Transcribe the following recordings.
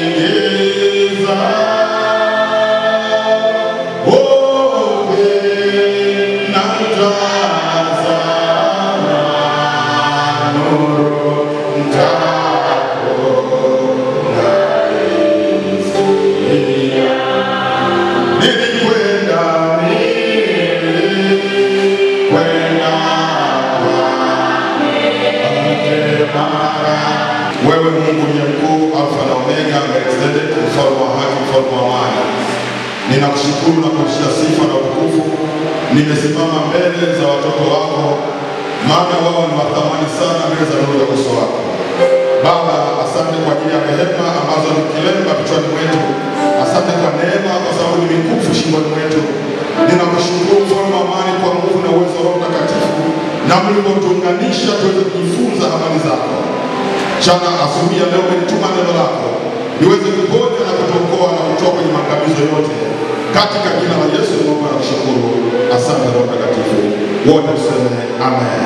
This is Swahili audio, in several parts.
Yaniingiza wote na tazama nuru mtako naisikia. Nilikwenda kwake Wewe Mungu ni mkuu, Alfa na Omega, Melkizedek, mfalme wa haki, mfalme wa amani. Ninakushukuru na kurudisha sifa na utukufu. Nimesimama mbele za watoto wako, maana wao ni wa thamani sana mbele za nuru ya uso wako. Baba, asante kwa ajili ya rehema ambazo ni kilemba kichwani mwetu. Asante kwa neema, kwa sababu ni mikufu shingoni mwetu. Ninakushukuru mfalme wa amani kwa nguvu na uwezo wa Roho Mtakatifu, na mlivyotuunganisha tuweze kujifunza habari zako. Chana asubuhi ya leo umenituma neno lako niweze kuponya na kutuokoa na kutoa kwenye maangamizo yote. Katika jina la Yesu naomba na kushukuru. Asante Roho Mtakatifu. Wote tuseme amen.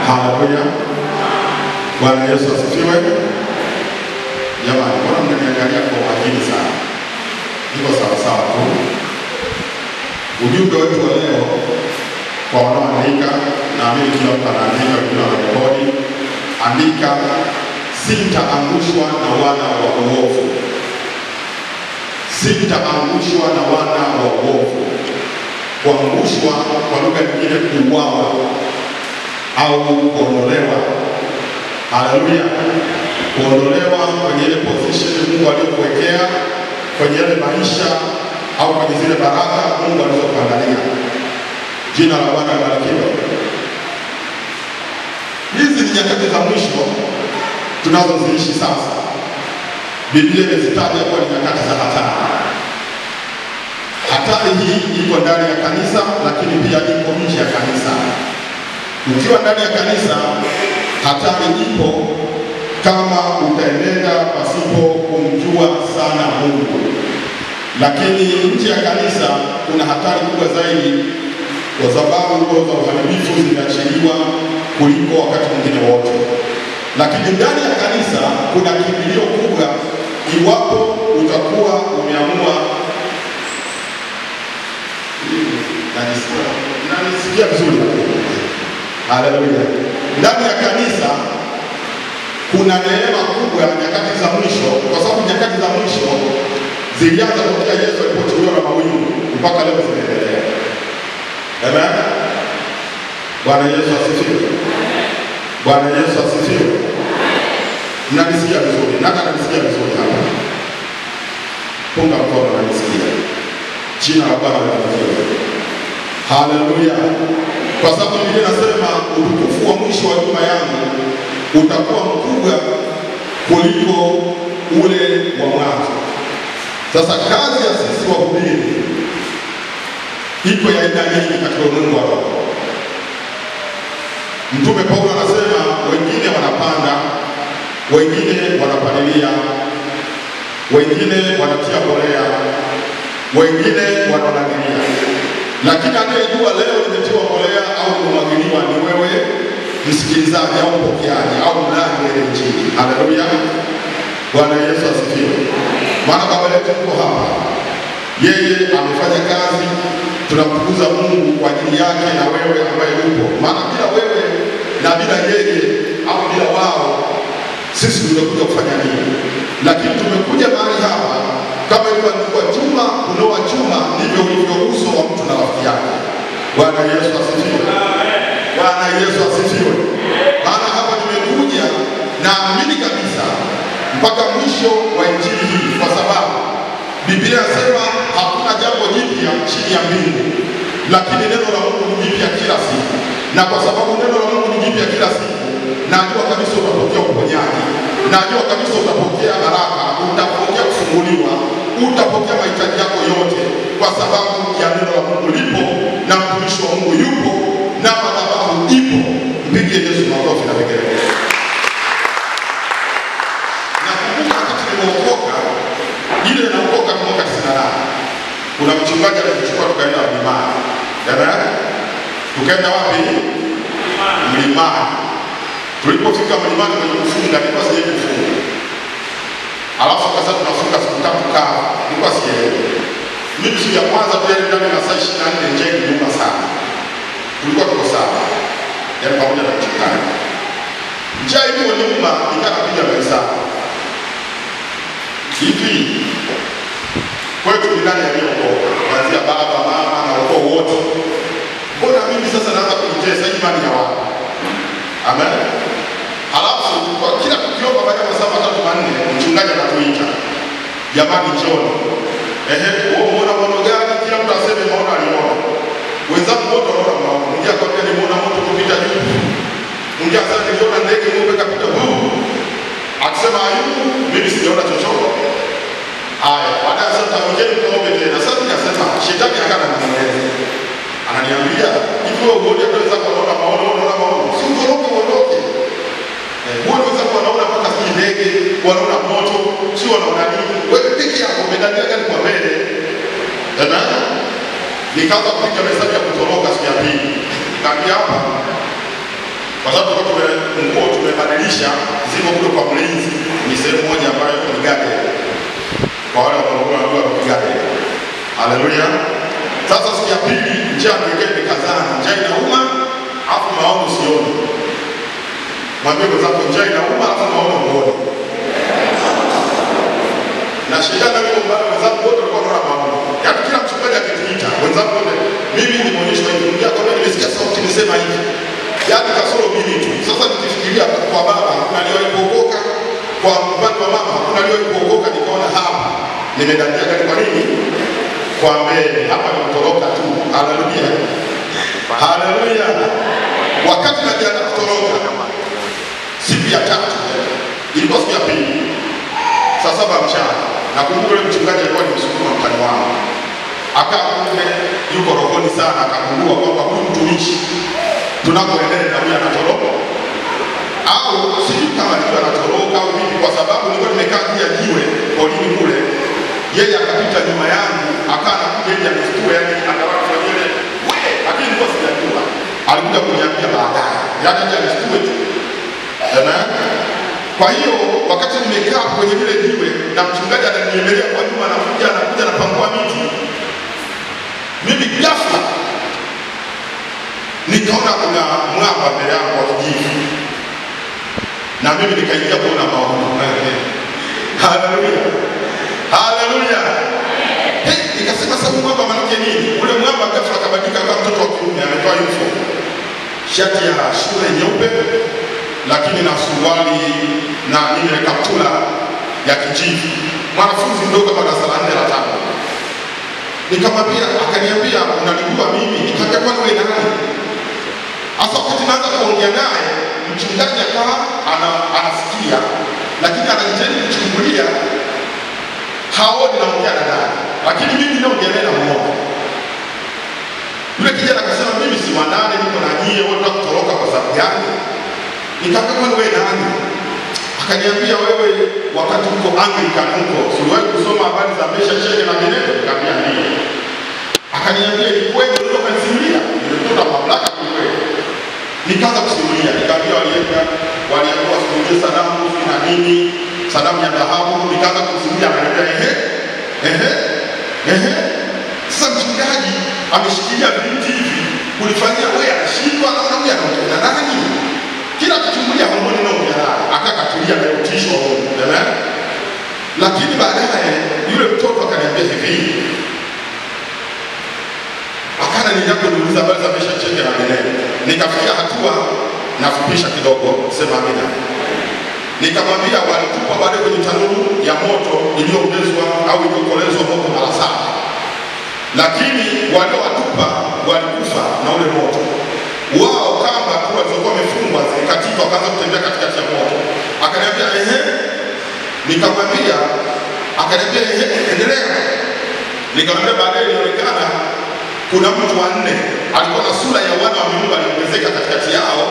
Haleluya. Bwana Yesu asifiwe. Jamani, mbona mnaniangalia kwa makini sana? Niko sawa sawa tu. Ujumbe wetu wa leo kwa wanaoandika, naamini kila mtu anaandika, wengine wanarekodi. Andika, sitaangushwa na wana wa uovu. Sitaangushwa na wana wa uovu. Kuangushwa kwa lugha nyingine, kuuawa au kuondolewa. Haleluya. Kuondolewa kwenye ile position Mungu aliyokuwekea, kwenye ile maisha au kwenye zile baraka Mungu alizokuandalia. Jina la Bwana libarikiwe. Hizi ni nyakati za mwisho tunazoziishi sasa. Biblia imezitaja kuwa ni nyakati za hatari. Hatari hii iko ndani ya kanisa, lakini pia iko nje ya kanisa. Ukiwa ndani ya kanisa, hatari ipo kama utaenenda pasipo kumjua sana Mungu. Lakini nje ya kanisa kuna hatari kubwa zaidi, kwa sababu roho za uharibifu zinaachiliwa kuliko wakati mwingine wote. Lakini ndani ya kanisa kuna kimbilio kubwa iwapo utakuwa umeamua. Nanisikia vizuri? Haleluya. Ndani ya kanisa kuna neema kubwa nyakati za mwisho, kwa sababu nyakati za mwisho zilianza tokea Yesu alipochukuliwa na mawingu mpaka leo zinaendelea. Amen. Bwana Yesu asifiwe. Bwana Yesu asifiwe. Mnanisikia vizuri? Nani ananisikia vizuri hapa? Punga mkono, ananisikia. Jina la Bwana libarikiwe. Haleluya. Kwa sababu Biblia inasema utukufu wa mwisho wa nyumba yangu utakuwa mkubwa kuliko ule wa mwanzo. Sasa kazi ya sisi wahubiri iko ya aina nyingi katika ulimwengu wa roho. Mtume Paulo anasema wengine wanapanda, wengine wanapalilia, wengine wanatia mbolea, wengine wanamwagilia. Lakini anayejua leo nimetiwa mbolea au nimemwagiliwa ni wewe msikilizaji au mpokeaji au mlaji wa ile Injili. Haleluya. Bwana Yesu asifiwe. Maana baba yetu yuko hapa, yeye amefanya kazi, tunamtukuza Mungu kwa ajili yake na wewe ambaye upo. Maana bila wewe na bila yeye au bila wao, sisi tumekuja kufanya nini? Lakini tumekuja mahali hapa kama ilivyoandikwa, chuma kunoa chuma, ndivyo ulivyo uso wa mtu na rafiki yake. Bwana Yesu asifiwe. Bwana Yesu asifiwe. Maana hapa tumekuja, naamini kabisa mpaka mwisho wa injili hii, kwa sababu Biblia inasema hakuna jambo jipya chini ya mbingu, lakini neno la Mungu ni jipya kila siku. Na kwa sababu neno la Mungu ni jipya kila siku, najua kabisa utapokea uponyaji, najua kabisa utapokea baraka, utapokea kufunguliwa, utapokea mahitaji yako yote, kwa sababu ya neno la Mungu lipo na mtumishi wa Mungu yupo na madhabahu ipo. Mpigie Yesu makofi na vigelegele. Nakumbuka wakati nimeokoka, ile naokoka mwaka 98. Kuna mchungaji alinichukua tukaenda mlimani. Dada, tukaenda wapi? Mlimani. Tulipofika mlimani kwenye kufunga, nilikuwa sijawahi kufunga. Alafu akasema tunafunga siku 3 kavu. Nilikuwa sielewi. Mimi siku ya kwanza tu ile ndani ya saa 24 njaa iliuma sana. Tulikuwa tuko sawa. Yaani pamoja na mchungaji. Njaa iliyoniuma nikapiga mahesabu. Hivi kwetu ni nani aliyeokoka? Kuanzia baba, mama na ukoo wote. Mbona mimi sasa naanza kujitesa imani ya watu? Amen. Halafu kwa kila tukiomba baada ya masaa 3 4 mchungaji anatuita. Jamani njoni. Ehe, wewe umeona maono gani? Kila mtu aseme maono aliona. Wenzangu wote wanaona maono. Mwingine akwambia nimeona moto kupita juu. Mwingine asema niliona ndege nyeupe kapita buu. Akisema Ayubu, mimi sijaona chochote. Haya, baada ya sasa mwingine mkaombe tena. Sasa nikasema shetani akana ananieleza. Ananiambia, hivi wewe uone unaweza kuona maono, unaona maono. Si utoroke uondoke. Wewe unaweza kuona mpaka si ndege, wanaona moto, si wanaona nini? Wewe peke yako umedania gani kwa mbele? Amen. Nikaanza kupiga hesabu ya kutoroka siku ya pili. Nikamwambia hapa kwa sababu kwa nguo tumebadilisha ziko kule kwa mlinzi, ni sehemu moja ambayo ni garden. Kwa wale ambao wanajua kwa garden. Haleluya. Sasa siku ya pili njaa ndio imekazana, njaa inauma, afu maono sioni. Mwambie mwenzako njaa inauma afu maono uone. Na shetani alikuwa wenzangu wote walikuwa wanaona maono. Yaani kila mchungaji akituita, wenzangu wote mimi nimeonyeshwa hivi, mwingine akamwambia nimesikia sauti nisema hivi. Yaani kasoro mimi tu. Sasa nikifikiria kwa baba hakuna aliyewahi kuokoka, kwa upande wa mama hakuna aliyewahi kuokoka, nikaona hapa nimedandia gani kwa nini? Kwa mbele hapa nikutoroka tu. Haleluya. Haleluya. Wakati najiandaa kutoroka siku ya tatu, ilikuwa siku ya pili, saa 7 mchana. Nakumbuka yule mchungaji alikuwa ni msukuma mtani wangu. Akakumbe yuko rohoni sana, akagundua kwamba huyu mtumishi tunakoendelea na huyu anatoroka. Au sijui kama alikuwa anatoroka au vipi, kwa sababu nilikuwa nimekaa juu ya jiwe polini kule. Yeye akapita nyuma yangu, akaa anakuja ili anistue, yani akawafanya ile wewe, lakini nilikuwa sijajua. Alikuja kuniambia baadaye. Yaani aje anistue tu. Amen. Kwa hiyo wakati nimekaa kwenye lile jiwe na mchungaji ananiyemelea kwa nyuma, anakuja anapangua miti. Mimi ghafla nikaona kuna mwamba mbele yangu wa kijivu. Na mimi nikaingia kuona maono. Haleluya. Haleluya. Hey, nikasema sasa mwamba maana yake nini? Ule mwamba ghafla akabadilika kama mtoto wa kiume, amevaa uniform. Shati ya shule nyeupe lakini na suruali na nini na kaptula ya kijivu. Mwanafunzi mdogo kama darasa la 4 la 5. Nikamwambia, akaniambia unanijua mimi? Nikamwambia kwani wewe nani? Sasa wakati naanza kuongea naye, mchungaji akawa anasikia lakini anajaribu kuchungulia, haoni naongea na nani. Lakini mimi naongea naye namuona. Yule kijana akasema mimi si wa nani, niko na nyie, wewe unataka kutoroka kwa sababu gani? Nikamwambia kwani wewe nani? Akaniambia wewe wakati uko Anglican huko, uliwahi kusoma habari za Mesha, Sheke na Abednego? Nikamwambia ndio. Akaniambia ni kweli ndio kanisimulia? Nilikuta mamlaka kweli. Nikaanza kusimulia, nikamwambia waliambiwa wasivunje sanamu na nini, sanamu ya dhahabu. Nikaanza kusimulia, akaniambia ehe ehe ehe. Sasa mchungaji ameshikilia binti hivi kulifanyia wewe, anashindwa, anaona huyu anaongea na nani? Kila kichungulia hamuoni naongea naye. Akakatulia na utisho wa Mungu. Amen. Lakini baadaye yule mtoto akaniambia hivi. Akana nilianza kuniuliza habari za Mesha, Sheke na Abednego. Nikafikia hatua nafupisha kidogo, sema amina. Nikamwambia walitupa wale kwenye tanuru ya moto iliyoongezwa au iliyokolezwa moto mara 7. Lakini waliowatupa walikufa na ule moto. Wao kamba tu walizokuwa wamefungwa zilikatika, wakaanza kutembea katikati ya moto. Akaniambia ehe. Nikamwambia, akaniambia ehe, endelea. Nikamwambia baadaye ilionekana kuna mtu wa 4 alikuwa na sura ya wana wa miungu aliongezeka katikati yao.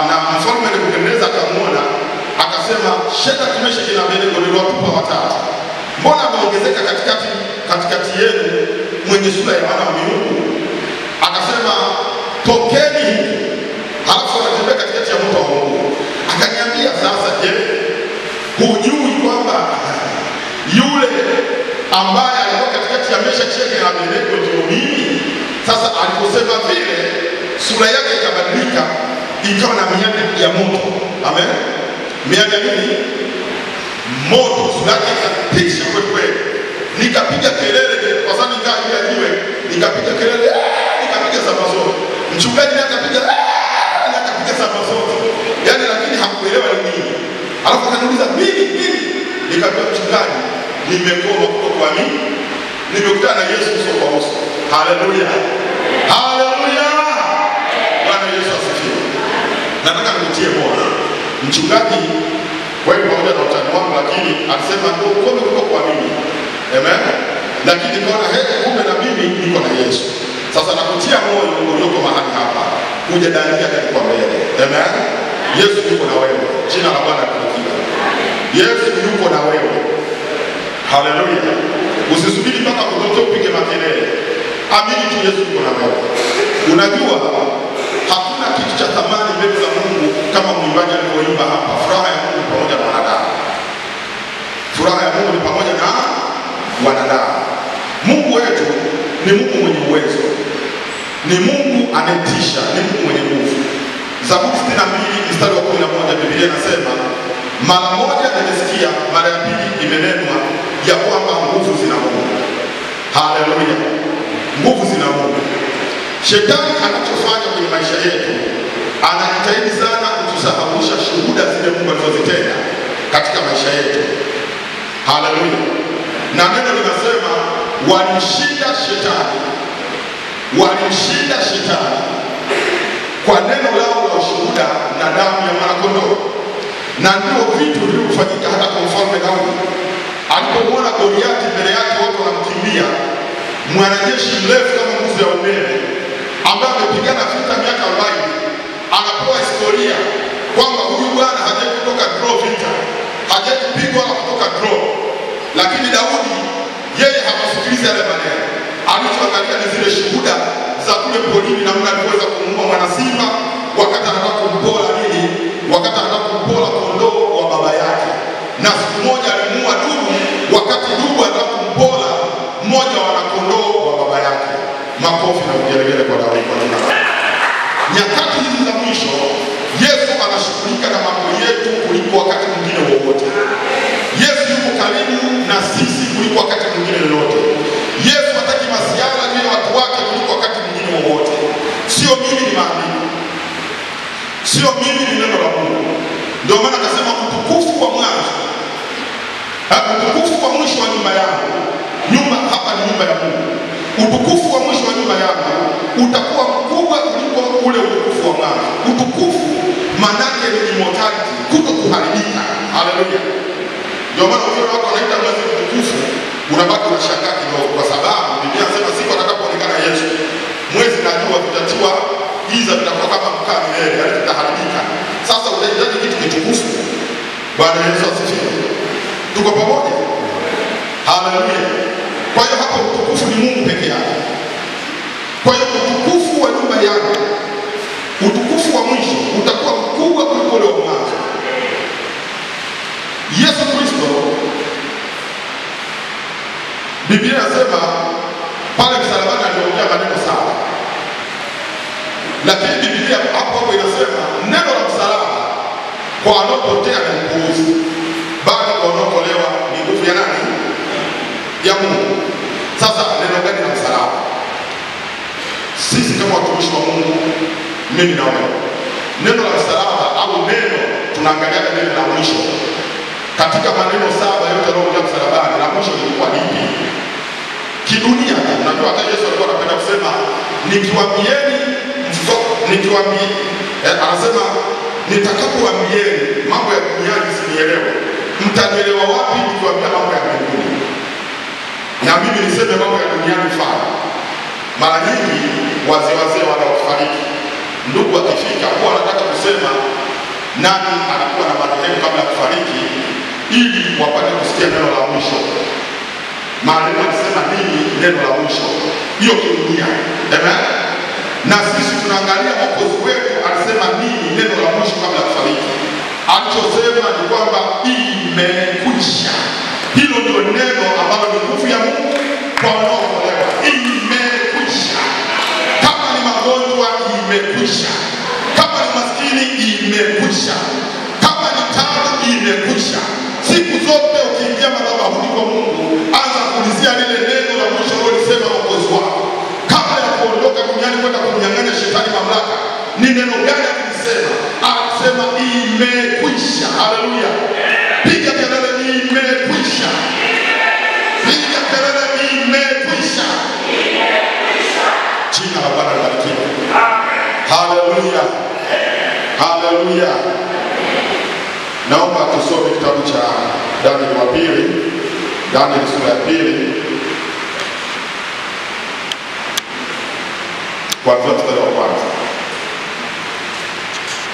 Na mfalme Nebukadneza akamuona, akasema Shadraka, Meshaki na Abednego niliwatupa watatu. Mbona ameongezeka katikati yenu mwenye sura ya wana wa miungu? Akasema tokeni huku. Halafu anatembea katikati ya moto wa Mungu. Akaniambia sasa, je, hujui Yule ambaye alikuwa katikati ya Meshaki, Shadraka na Abednego ndio mimi. Sasa aliposema vile, sura yake ikabadilika, ikawa na miali ya moto. Amen. Miali ya nini? Moto. Sura yake ikatisha kweli kweli. Nikapiga kelele, kwa sababu nikaa juu ya jiwe, nikapiga kelele, nikapiga samba zote. Mchungaji naye akapiga, nikapiga samba zote. Yaani lakini hakuelewa ni nini. Alafu akaniuliza mimi nini? Nikamwambia mchungaji, nimekoma kutokuamini. Nimekutana na Yesu uso kwa uso. Haleluya. Haleluya. Bwana Yesu asifiwe. Nataka nikutie moyo. Mchungaji wewe pamoja na utani wangu, lakini alisema ndio ukome kutokuamini. Amen. Lakini nikaona kumbe na mimi niko na Yesu. Sasa nakutia moyo ulioko mahali hapa, hujadandia kwa mbele. Amen. Yesu yuko na wewe. Jina la Bwana libarikiwe. Yesu yuko na wewe. Haleluya. Usisubiri mpaka kutoke upige makelele. Amini tu Yesu yuko na wewe. Unajua hakuna kitu cha thamani mbele za Mungu kama mwimbaji alivyoimba hapa. Furaha ya Mungu pamoja na wanadamu. Furaha ya Mungu ni pamoja na wanadamu. Mungu wetu ni Mungu mwenye uwezo. Ni Mungu anayetisha, ni Mungu mwenye nguvu. Zaburi 62 mstari wa 11 Biblia inasema, mara moja nimesikia, mara ya pili imenenwa ya kwamba nguvu zina Mungu. Haleluya. Nguvu zina Mungu. Shetani anachofanya kwenye maisha yetu, anajitahidi sana kutusahausha shuhuda zile Mungu alizozitenda katika maisha yetu. Haleluya. Na neno linasema walimshinda shetani. Walimshinda shetani kwa neno lao la ushuhuda na damu ya mwana-kondoo. Na ndio vitu vilivyofanyika hata kwa mfalme Daudi. Alipomwona Goliati mbele yake watu wanamkimbia, mwanajeshi mrefu kama nguzo ya umeme ambaye amepigana vita miaka 40, anapewa historia kwamba huyu bwana hajawahi kutoka draw vita, hajawahi kupigwa wala kutoka draw. Lakini Daudi yeye hakusikiliza yale maneno. Alichoangalia ni zile shuhuda za kule porini, namna aliweza kumuua mwana simba wakati anataka kumpola nini, wakati anataka kumpola kondoo wa baba yake. Na siku moja alimuua dubu wakati dubu anataka kumpola mmoja wa kondoo wa baba yake. Makofi na vigelegele kwa Daudi kwa jina la. Nyakati hizi za mwisho Yesu anashughulika na mambo yetu kuliko wakati mwingine wowote. Yesu yuko karibu na sisi kuliko wakati mwingine wowote. Yesu hataki masiara juu ya watu wake kuliko wakati mwingine wowote. Sio mimi ni maandiko. Sio mimi ni neno la Mungu. Ndio maana akasema utukufu wa mwanzo, utukufu wa mwisho wa nyumba yangu. Nyumba hapa ni nyumba ya Mungu. Utukufu wa mwisho wa nyumba yangu utakuwa mkubwa kuliko ule utukufu wa mwanzo. Utukufu manake ni immortality, kutokuharibika. Haleluya. Ndio maana ukiona watu wanaita mwezi mtukufu, unabaki unashangaa kidogo, kwa sababu Biblia inasema siku atakapoonekana Yesu, mwezi na jua vitatiwa giza, vitakuwa kama mkaa milele, yaani vitaharibika. Sasa utahitaji kitu kitukufu. Bwana Yesu asifiwe. Tuko pamoja? Haleluya. Kwa hiyo hapo utukufu ni Mungu peke yake. Kwa hiyo utukufu wa nyumba yako, utukufu wa mwisho utakuwa mkubwa kuliko ule wa mwanzo. Yesu Kristo, Biblia inasema pale msalabani aliongea maneno saba. Lakini Biblia hapo hapo inasema neno la msalaba kwa wanaopotea ni upuuzi, bali kwa wanaokolewa ni nguvu ya nani? Ya Mungu. Sasa neno gani la msalaba? Sisi kama watumishi wa Mungu, mimi na wewe, neno la msalaba au neno, tunaangalia neno la mwisho. Katika maneno saba yote yaliyokuja msalabani, la mwisho lilikuwa lipi? Kidunia, unajua hata Yesu alikuwa anapenda kusema nikiwaambieni, anasema nitakapowaambieni mambo ya duniani msinielewe, mtanielewa wapi nikiwaambia mambo ya mbinguni? Na mimi niseme mambo ya duniani mfano. Mara nyingi wazee wanaofariki, ndugu akifika huwa anataka kusema nani alikuwa na marehemu kabla ya kufariki, ili wapate kusikia neno la mwisho. Marehemu alisema nini neno la mwisho? Hiyo kidunia. Amen. Na sisi tunaangalia Mwokozi wetu alisema nini neno la mwisho kabla ya kufariki. Alichosema ni kwamba imekwisha. Hilo ndio neno ambalo ni nguvu ya Mungu kwa wanaookolewa. Imekwisha. Kama ni magonjwa, imekwisha. Kama ni maskini, imekwisha. Kama ni taabu, imekwisha. Siku zote ukiingia madhabahuni kwa Mungu, anza kuulizia lile neno la mwisho alilosema Mwokozi wako. Kabla ya kuondoka duniani kwenda kumnyang'anya shetani mamlaka, ni neno gani alisema? Alisema imekwisha. Haleluya. Piga kelele, imekwisha. Piga kelele, imekwisha. Jina la Bwana libarikiwe. Haleluya. Haleluya. Naomba tusome kitabu cha Danieli wa pili, Danieli sura ya pili, kuanzia mstari wa kwanza.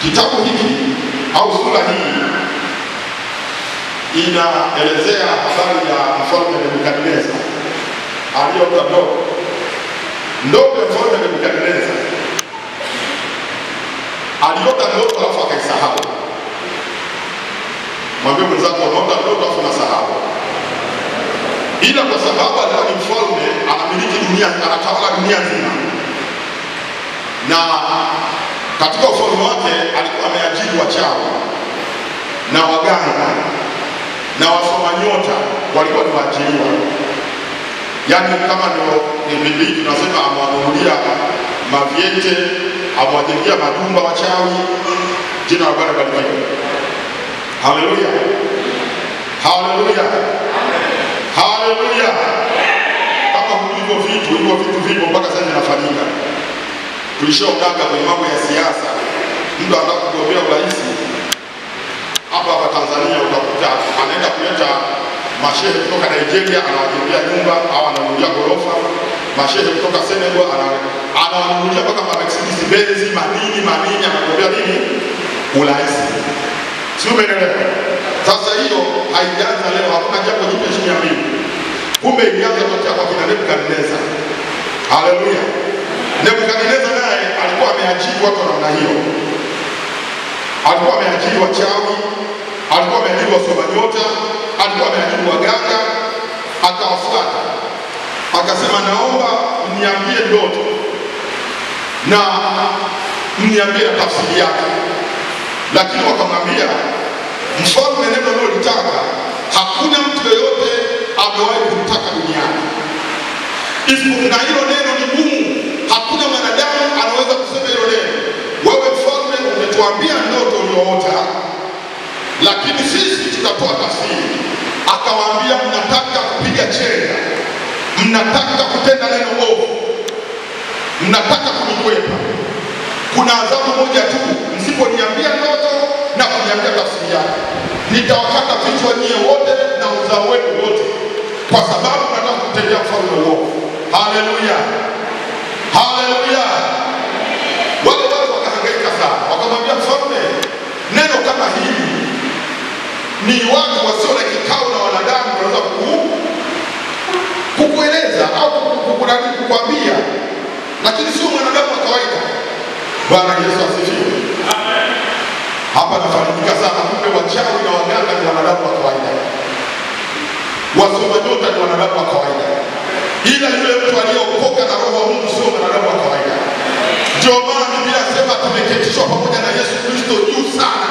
Kitabu hiki au sura hii inaelezea habari ya mfalme Nebukadneza aliyeota ndoto. Ndoto ya mfalme Nebukadneza, aliota ndoto alafu akaisahau. Mwambie mwenzako, unaota ndoto alafu unasahau. Ila kwa sababu alikuwa ni mfalme, anamiliki dunia, anatawala dunia nzima, na katika ufalme wake alikuwa ameajiri wachawi na waganga na wasoma nyota, walikuwa ni waajiriwa. Yaani kama ndio Biblia tunasema amewanunulia maviete, amewajengea majumba wachawi. Jina la Bwana libarikiwe. Haleluya. Haleluya. Haleluya. Kama hivyo vitu, hivyo vitu vipo mpaka sasa vinafanyika. Tulishaonaga kwenye mambo ya siasa, mtu anataka kugombea urais hapa hapa Tanzania, utakuta anaenda kuleta mashehe kutoka Nigeria, anawajengea nyumba au ananunulia gorofa. Mashehe kutoka Senegal anawanunulia mpaka ma Mercedes Benz, manini manini, anagombea nini? Urais. Sio, umeelewa? Sasa hiyo haijaanza leo, hakuna jambo jipya chini ya mbingu. Kumbe ilianza tokea kwa kina Nebukadneza. Haleluya. Nebukadneza naye alikuwa ameajiri watu wa namna hiyo. Alikuwa ameajiri wachawi, alikuwa ameajiri wasoma nyota, alikuwa ameajiri waganga. Akawafuata akasema, naomba mniambie ndoto na mniambie tafsiri yake. Lakini wakamwambia mfalme, neno alilotaka hakuna mtu yeyote amewahi kulitaka duniani, na hilo neno ni gumu, hakuna mwanadamu anaweza kusema hilo neno. Wewe mfalme umetuambia ndoto uliyoota, lakini sisi tutatoa tafsiri. Akawaambia, mnataka kupiga chenga, mnataka kutenda neno ovu, mnataka kunikwepa. Kuna adhabu moja tu, msiponiambia ndoto na kuniambia tafsiri yake, nitawakata vichwa nyie wote na uzao wenu wote, kwa sababu mnataka kutendea mfalme uovu. Haleluya. Haleluya. Wale watu wakahangaika sana, wakamwambia mfalme, neno kama hili ni watu wasio na kikao na wanadamu wanaweza kukueleza au kukuambia, lakini sio mwanadamu wa kawaida. Bwana Yesu asifiwe. Hapa nafarijika sana, kumbe wachawi na waganga ni wanadamu wa kawaida, wasoma nyota ni wanadamu wa kawaida, ila yule mtu aliyeokoka na Roho wa Mungu sio mwanadamu wa kawaida. Ndio maana Biblia inasema tumeketishwa pamoja na Yesu Kristo juu sana.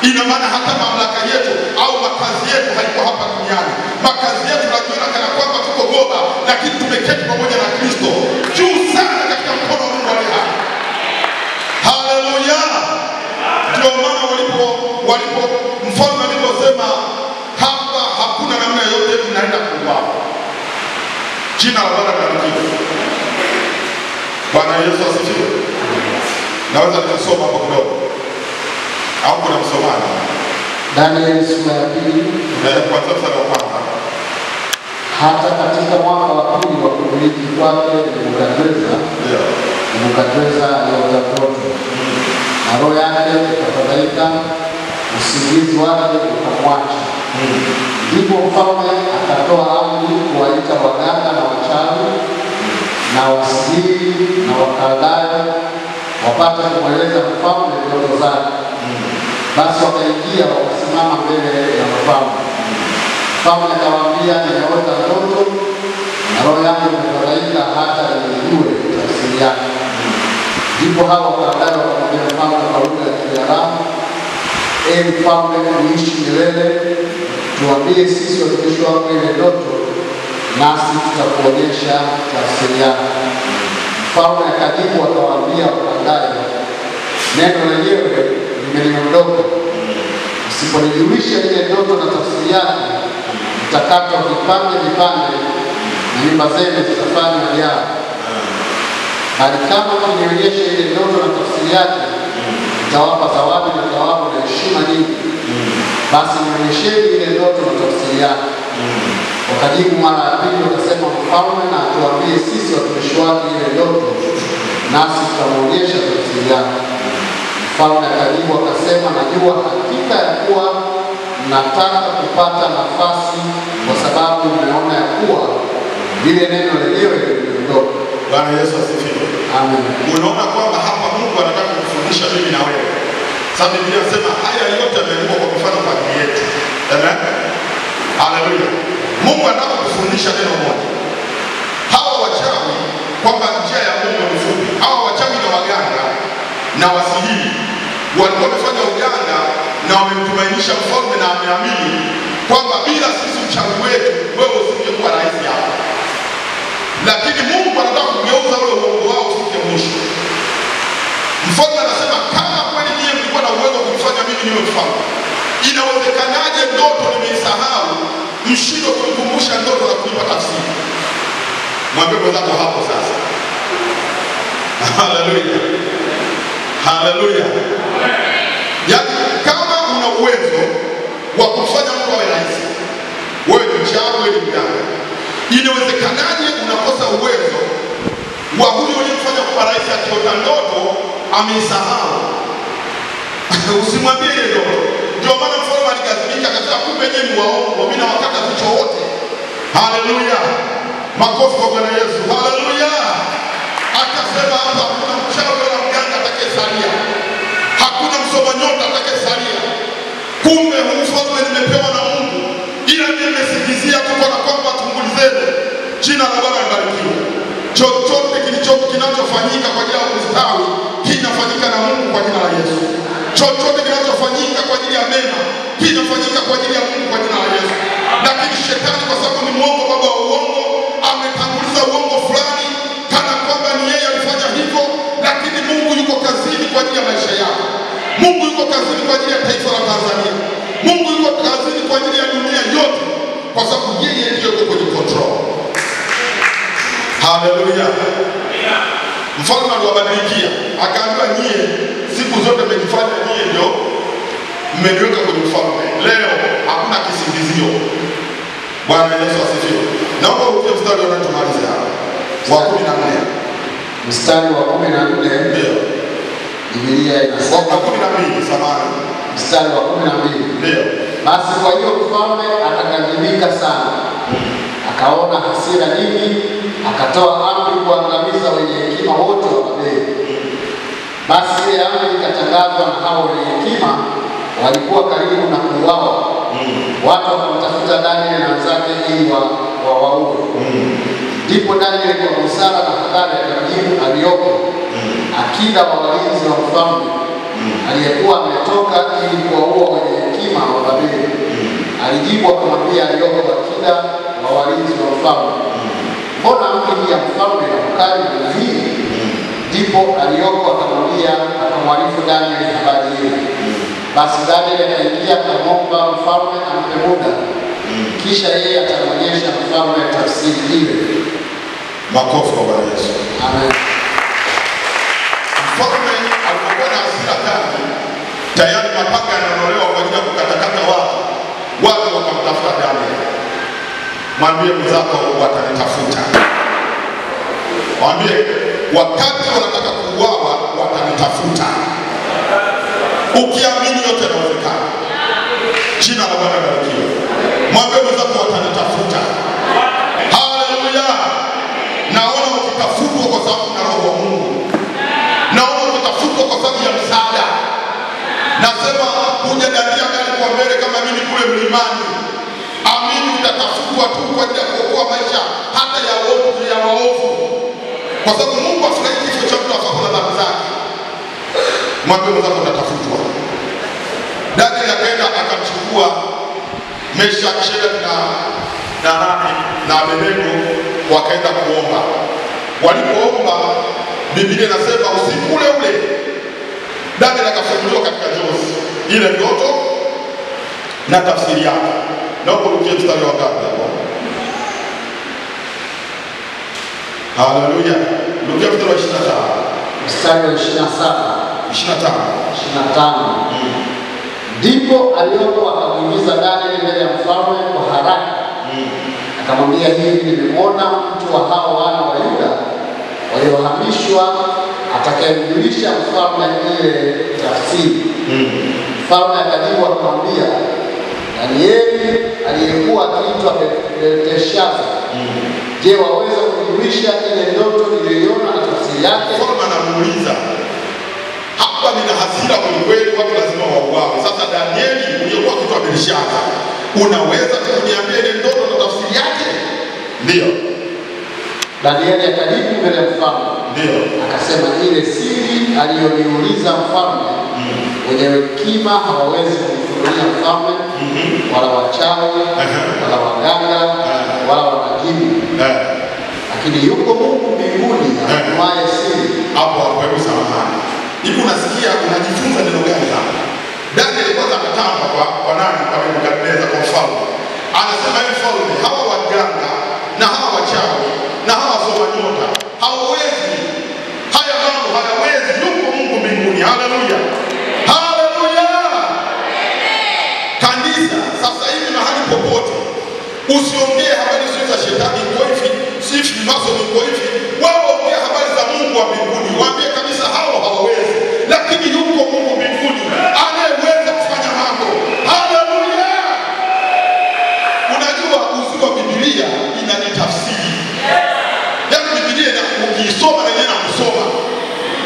Ina maana hata mamlaka yetu au makazi yetu haiko hapa duniani. Makazi yetu tunajiona kana kwamba tuko Goba, lakini tumeketi pamoja na Kristo juu sana katika mkono wa Mungu aliye hai. Haleluya. Ndio maana walipo mfalme aliposema hapa hakuna namna yoyote mnaenda kuuawa. Jina la Bwana libarikiwe. Bwana Yesu asifiwe. Naweza kusoma hapo kidogo au kuna msomaji? Danieli sura ya pili kuanzia mstari wa kwanza. Hata katika mwaka wa pili wa kumiliki kwake Nebukadneza, Nebukadneza aliota ndoto, na roho yake ikafadhaika, usingizi wake ukamwacha. Ndipo mfalme akatoa amri kuwaita waganga na wachawi na wasiri na Wakaldayo wapate kumweleza mfalme ndoto zake. Basi wakaingia wakasimama mbele ya mfalme. Mfalme akawaambia, nimeota ndoto na roho yangu imefadhaika hata niijue tafsiri yake. Ndipo hao Wakaldayo wakamwambia mfalme kwa lugha ya Kiaramu, ee mfalme, uishi milele, tuambie sisi watumishi wako ile ndoto, nasi tutakuonyesha tafsiri yake. Mfalme akajibu akawaambia Wakaldayo, neno lenyewe limeniondoka. Msiponijulisha ile ndoto na tafsiri yake, mtakatwa vipande vipande na nyumba zenu zitafanywa jaa. Bali kama mkinionyesha ile ndoto na tafsiri yake, nitawapa zawadi na thawabu na heshima nyingi. Basi nionyesheni ile ndoto na tafsiri yake. Wakajibu mara ya pili wakasema, mfalme na atuambie sisi watumishi wake ile ndoto, nasi tutamuonyesha tafsiri yake. Mfalme akajibu akasema, najua hakika ya kuwa nataka kupata nafasi, kwa sababu mmeona ya kuwa lile neno lenyewe limeondoka. Bwana Yesu asifiwe. Amen. Unaona kwamba hapa Mungu anataka kufundisha mimi na wewe. Sababu Biblia inasema haya yote yameandikwa kwa mfano kwa ajili yetu. Amen. Haleluya. Mungu anataka kufundisha neno moja. Hawa wachawi kwamba njia ya Mungu ni fupi. Hawa wachawi na waganga na wasihiri walikuwa wamefanya uganga na wamemtumainisha mfalme na ameamini kwamba bila sisi uchawi wetu wewe usingekuwa rais hapa. Lakini Mungu anataka kugeuza ule uongo wao ufike mwisho. Mfalme anasema kama kweli nyinyi mlikuwa na uwezo wa kumfanya mimi niwe mfalme, inawezekanaje ndoto nimeisahau mshindwe kunikumbusha ndoto na kunipa tafsiri? Mwambie mwenzako hapo sasa. Haleluya. Haleluya. Yaani kama una uwezo wa kumfanya mtu awe rais, wewe ni mchawi, wewe ni mganga, inawezekanaje unakosa uwezo wa huyo uliyemfanya kuwa rais akiota ndoto ameisahau? Usimwambie ile ndoto. Ndio maana mfalme alikazimika akasema, kumbe nyinyi ni waongo, mimi nawakata vichwa wote. Haleluya. Makofi kwa Bwana Yesu. Haleluya. Akasema hapa hakuna mchawi wala mganga atakayesalia, hakuna msoma nyota atakayesalia. Kumbe huu ufalme nimepewa na Mungu, ila nimesingizia tu kwa kwamba tungulizeni. Jina la Bwana libarikiwe. Chochote kinachofanyika kwa ajili ya kustawi kinafanyika na Mungu kwa jina la Yesu. Chochote kinachofanyika kwa ajili ya mema kinafanyika kwa ajili ya Mungu kwa jina la Yesu. Lakini shetani kwa sababu ni mwongo, baba wa uongo, ametanguliza uongo fulani kana kwamba ni yeye alifanya hivyo, lakini Mungu yuko kazini kwa ajili ya maisha yako. Mungu yuko kazini kwa ajili ya taifa la Tanzania. Mungu yuko kazini kwa ajili ya dunia yote, kwa sababu yeye ndiye yuko kwenye control. Haleluya. Mfalme aliwabadilikia, akaambiwa nyie siku zote mmejifanya nyie ndio mmeniweka kwenye ufalme. Leo hakuna kisingizio. Bwana Yesu asifiwe. Naomba urudie mstari wa tumalize hapa. Wa 14. Mstari wa 14. Ndio. Biblia inasema wa 12, samahani. Mstari wa 12. Ndio. Basi kwa hiyo mfalme akakadhibika sana, akaona hasira nyingi, akatoa amri kuangamiza wenye hekima wote wa Babeli. Basi ile amri ikatangazwa, na hao wenye hekima walikuwa karibu na kuuawa. Watu wakamtafuta Danieli na wenzake ili wawaue. Ndipo Danieli kwa busara na hadhari akamjibu Arioko, akida wa walinzi wa mfalme, aliyekuwa ametoka ili kuwaua wenye hekima wa Babeli. Alijibu akamwambia Arioko, akida wa walinzi wa mfalme, mbona amri hii ya mfalme na ukali namna hii? Ndipo Arioko akamwambia, akamwarifu Danieli habari ile. Basi Danieli akaingia akamwomba mfalme ampe muda, kisha yeye atamwonyesha mfalme tafsiri ile. Makofi kwa Bwana Yesu. Amen. Mfalme alipokuwa na hasira kali, tayari mapanga yanaondolewa kwa ajili ya kukatakata watu. Watu wakamtafuta Danieli. Mwambie mwenzako watanitafuta. Mwambie wakati wanataka kuuawa watanitafuta. Ukiamini yote yanawezekana. Jina la Bwana libarikiwe. Mwambie mwenzako watanitafuta. Haleluya. Naona ukitafutwa kwa sababu na roho wa Mungu. Naona ukitafutwa kwa sababu ya msaada. Nasema kuja dandia gari kwa mbele kama mimi kule mlimani. Amini, utatafutwa tu kwa ajili ya kuokoa maisha hata ya wote ya waovu, kwa sababu Mungu afurahi kifo cha mtu afapo na dhambi zake. Mwambie mwenzako utatafutwa. Daniel akaenda akamchukua Meshaki, Shadraka na nani na Abednego, wakaenda kuomba. Walipoomba, Biblia inasema usiku ule ule Daniel akafunguliwa katika njozi ile ndoto na tafsiri yake. Naomba urukie mstari wa ngapi hapo? Haleluya. Rukia mstari wa 25. Mstari wa 27. 25. 25. Ndipo Arioku akamwingiza Daniel mbele ya mfalme kwa haraka. Akamwambia, hivi nimemwona mtu wa hao wana wa Yuda waliohamishwa atakayemjulisha mfalme ile tafsiri. Mfalme akajibu akamwambia, Danieli aliyekuwa akiitwa Belteshaza, je, waweza kujulisha ile ndoto niliyoiona na tafsiri yake? Mfalme anamuuliza, hapa nina hasira kweli, watu lazima wauawe. Sasa Danieli uliyekuwa akiitwa Belteshaza, unaweza kuniambia ile ndoto na tafsiri yake? Ndio. Danieli akajibu mbele ya mfalme. Ndio. Akasema, ile siri aliyoniuliza mfalme, wenye hekima hawawezi kumfunulia mfalme, wala wachawi, wala waganga, wala wanajimu. Lakini yuko Mungu mbinguni afunuaye siri. Hapo hapo, hebu samahani. Hivi unasikia unajifunza neno gani hapa? Daniel kwanza akatamba kwa nani? Kwa Nebukadneza, kwa mfalme. Anasema, ewe mfalme, hawa waganga na hawa wachawi na hawa wasoma nyota hawawezi, haya mambo hayawezi. Yuko Mungu mbinguni. Haleluya, haleluya. Kanisa sasa hivi mahali popote usiongee habari sio za shetani iko hivi, si maso iko hivi. Wao ongea habari za Mungu wa mbinguni, waambie kabisa hao hawawezi, lakini yuko Mungu mbinguni anayeweza kufanya mambo. Haleluya. Unajua uzuri wa Biblia inanitafsiri. Yaani Biblia ukiisoma na yenyewe nakusoma.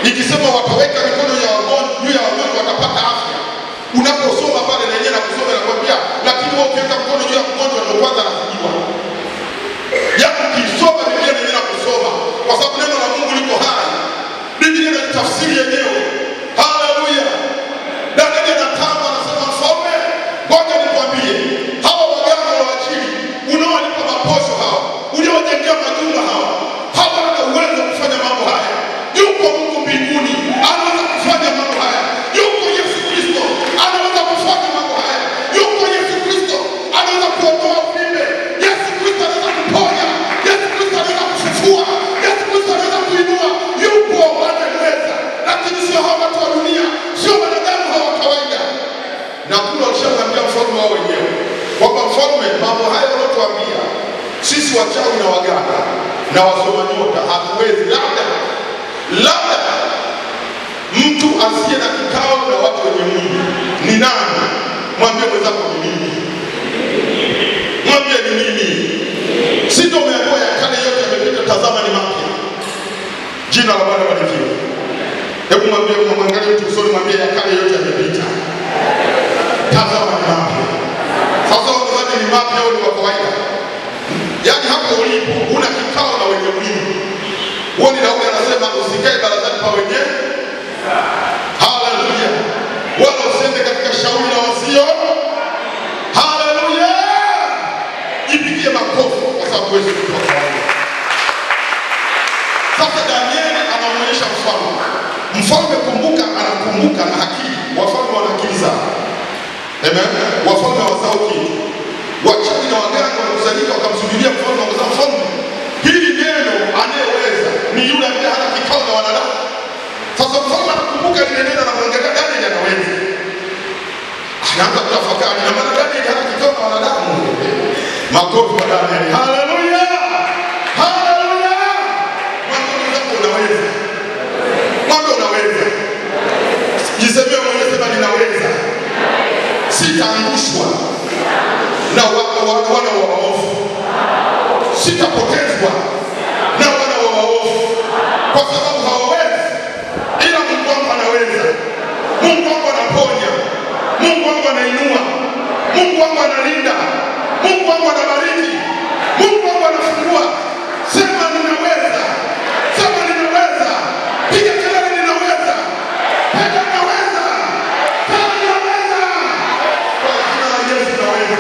Ikisema wataweka mikono ya wagonjwa juu ya wagonjwa watapata afya. Unaposoma pale na yenyewe nakusoma nakwambia, lakini wewe ukiweka mkono juu ya mgonjwa ndio kwanza anazidiwa. Yaani ukisoma Biblia na yenyewe nakusoma, kwa sababu neno la Mungu liko hai. Biblia inatafsiri yenyewe. Haleluya. Danieli anatamba anasema, mfalme, ngoja nikwambie, hawa waganga wa ajili unaowalipa maposho hawa, uliowajengea majumba hawa, hawana uwezo kufanya mambo haya. Yuko Mungu mbinguni anaweza kufanya mambo haya. Yuko Yesu Kristo anaweza kufanya mambo haya. Yuko Yesu Kristo anaweza kuondoa uvimbe. Yesu Kristo anaweza kuponya. Yesu Kristo anaweza kufufua. Yesu Kristo anaweza kuinua. Yupo anayeweza, lakini sio hawa watu wa dunia, sio wanadamu hawa kawaida. Na kula ushamwambia mfalme wao wenyewe kwamba mfalme, mambo haya unayotuambia sisi wachawi na waganga na wasoma nyota hatuwezi, labda mtu asiye na kikao na watu wenye mwili ni nani? Mwambie mwenzako ni mimi. Mwambie ni mimi. Si ndio umeambiwa ya kale yote yamepita, tazama ni mapya. Jina la Bwana barikiwe. Hebu mwambie, mwangalie mtu usoni, mwambie ya kale yote yamepita, tazama ni mapya. Sasa unadhani ni mapya au ni wa kawaida? Yaani hapo ulipo una kikao na wenye mwili. Huoni Daudi anasema usikae barazani pa wenye? Haleluya. Wala usiende katika shauri la wasio. Haleluya. Jipigie makofi kwa sababu wewe si mtu wa kawaida. Sasa Danieli anamuonyesha mfalme. Mfalme kumbuka, anakumbuka na akili. Wafalme wana akili sana. Amen. Wafalme hawasahau kitu. Wachawi na waganga walikusanyika wakamsujudia mfalme, wakasema, mfalme, hili neno anayeweza ni yule ambaye hana kikao na wanadamu. Sasa mfalme anakumbuka lile neno, anamwangalia Danieli anaweza. Anaanza kutafakari, na maana Danieli hana kikao na wanadamu. Makofi kwa Danieli. Haleluya! Haleluya! Mwambie mwenzako unaweza. Mwambie unaweza. Jisemee mwenyewe, sema ninaweza. Sitaangushwa na wana wa waovu. Sitapotezwa na wana wa waovu, kwa sababu hawawezi, ila Mungu wangu anaweza. Mungu wangu anaponya. Mungu wangu anainua. Mungu wangu analinda. Mungu wangu wangu anabariki. Mungu wangu anafungua. Sema ninaweza. Sema ninaweza. Piga kelele ninaweza. Piga ninaweza. Sema ninaweza. Kwa jina la Yesu naweza.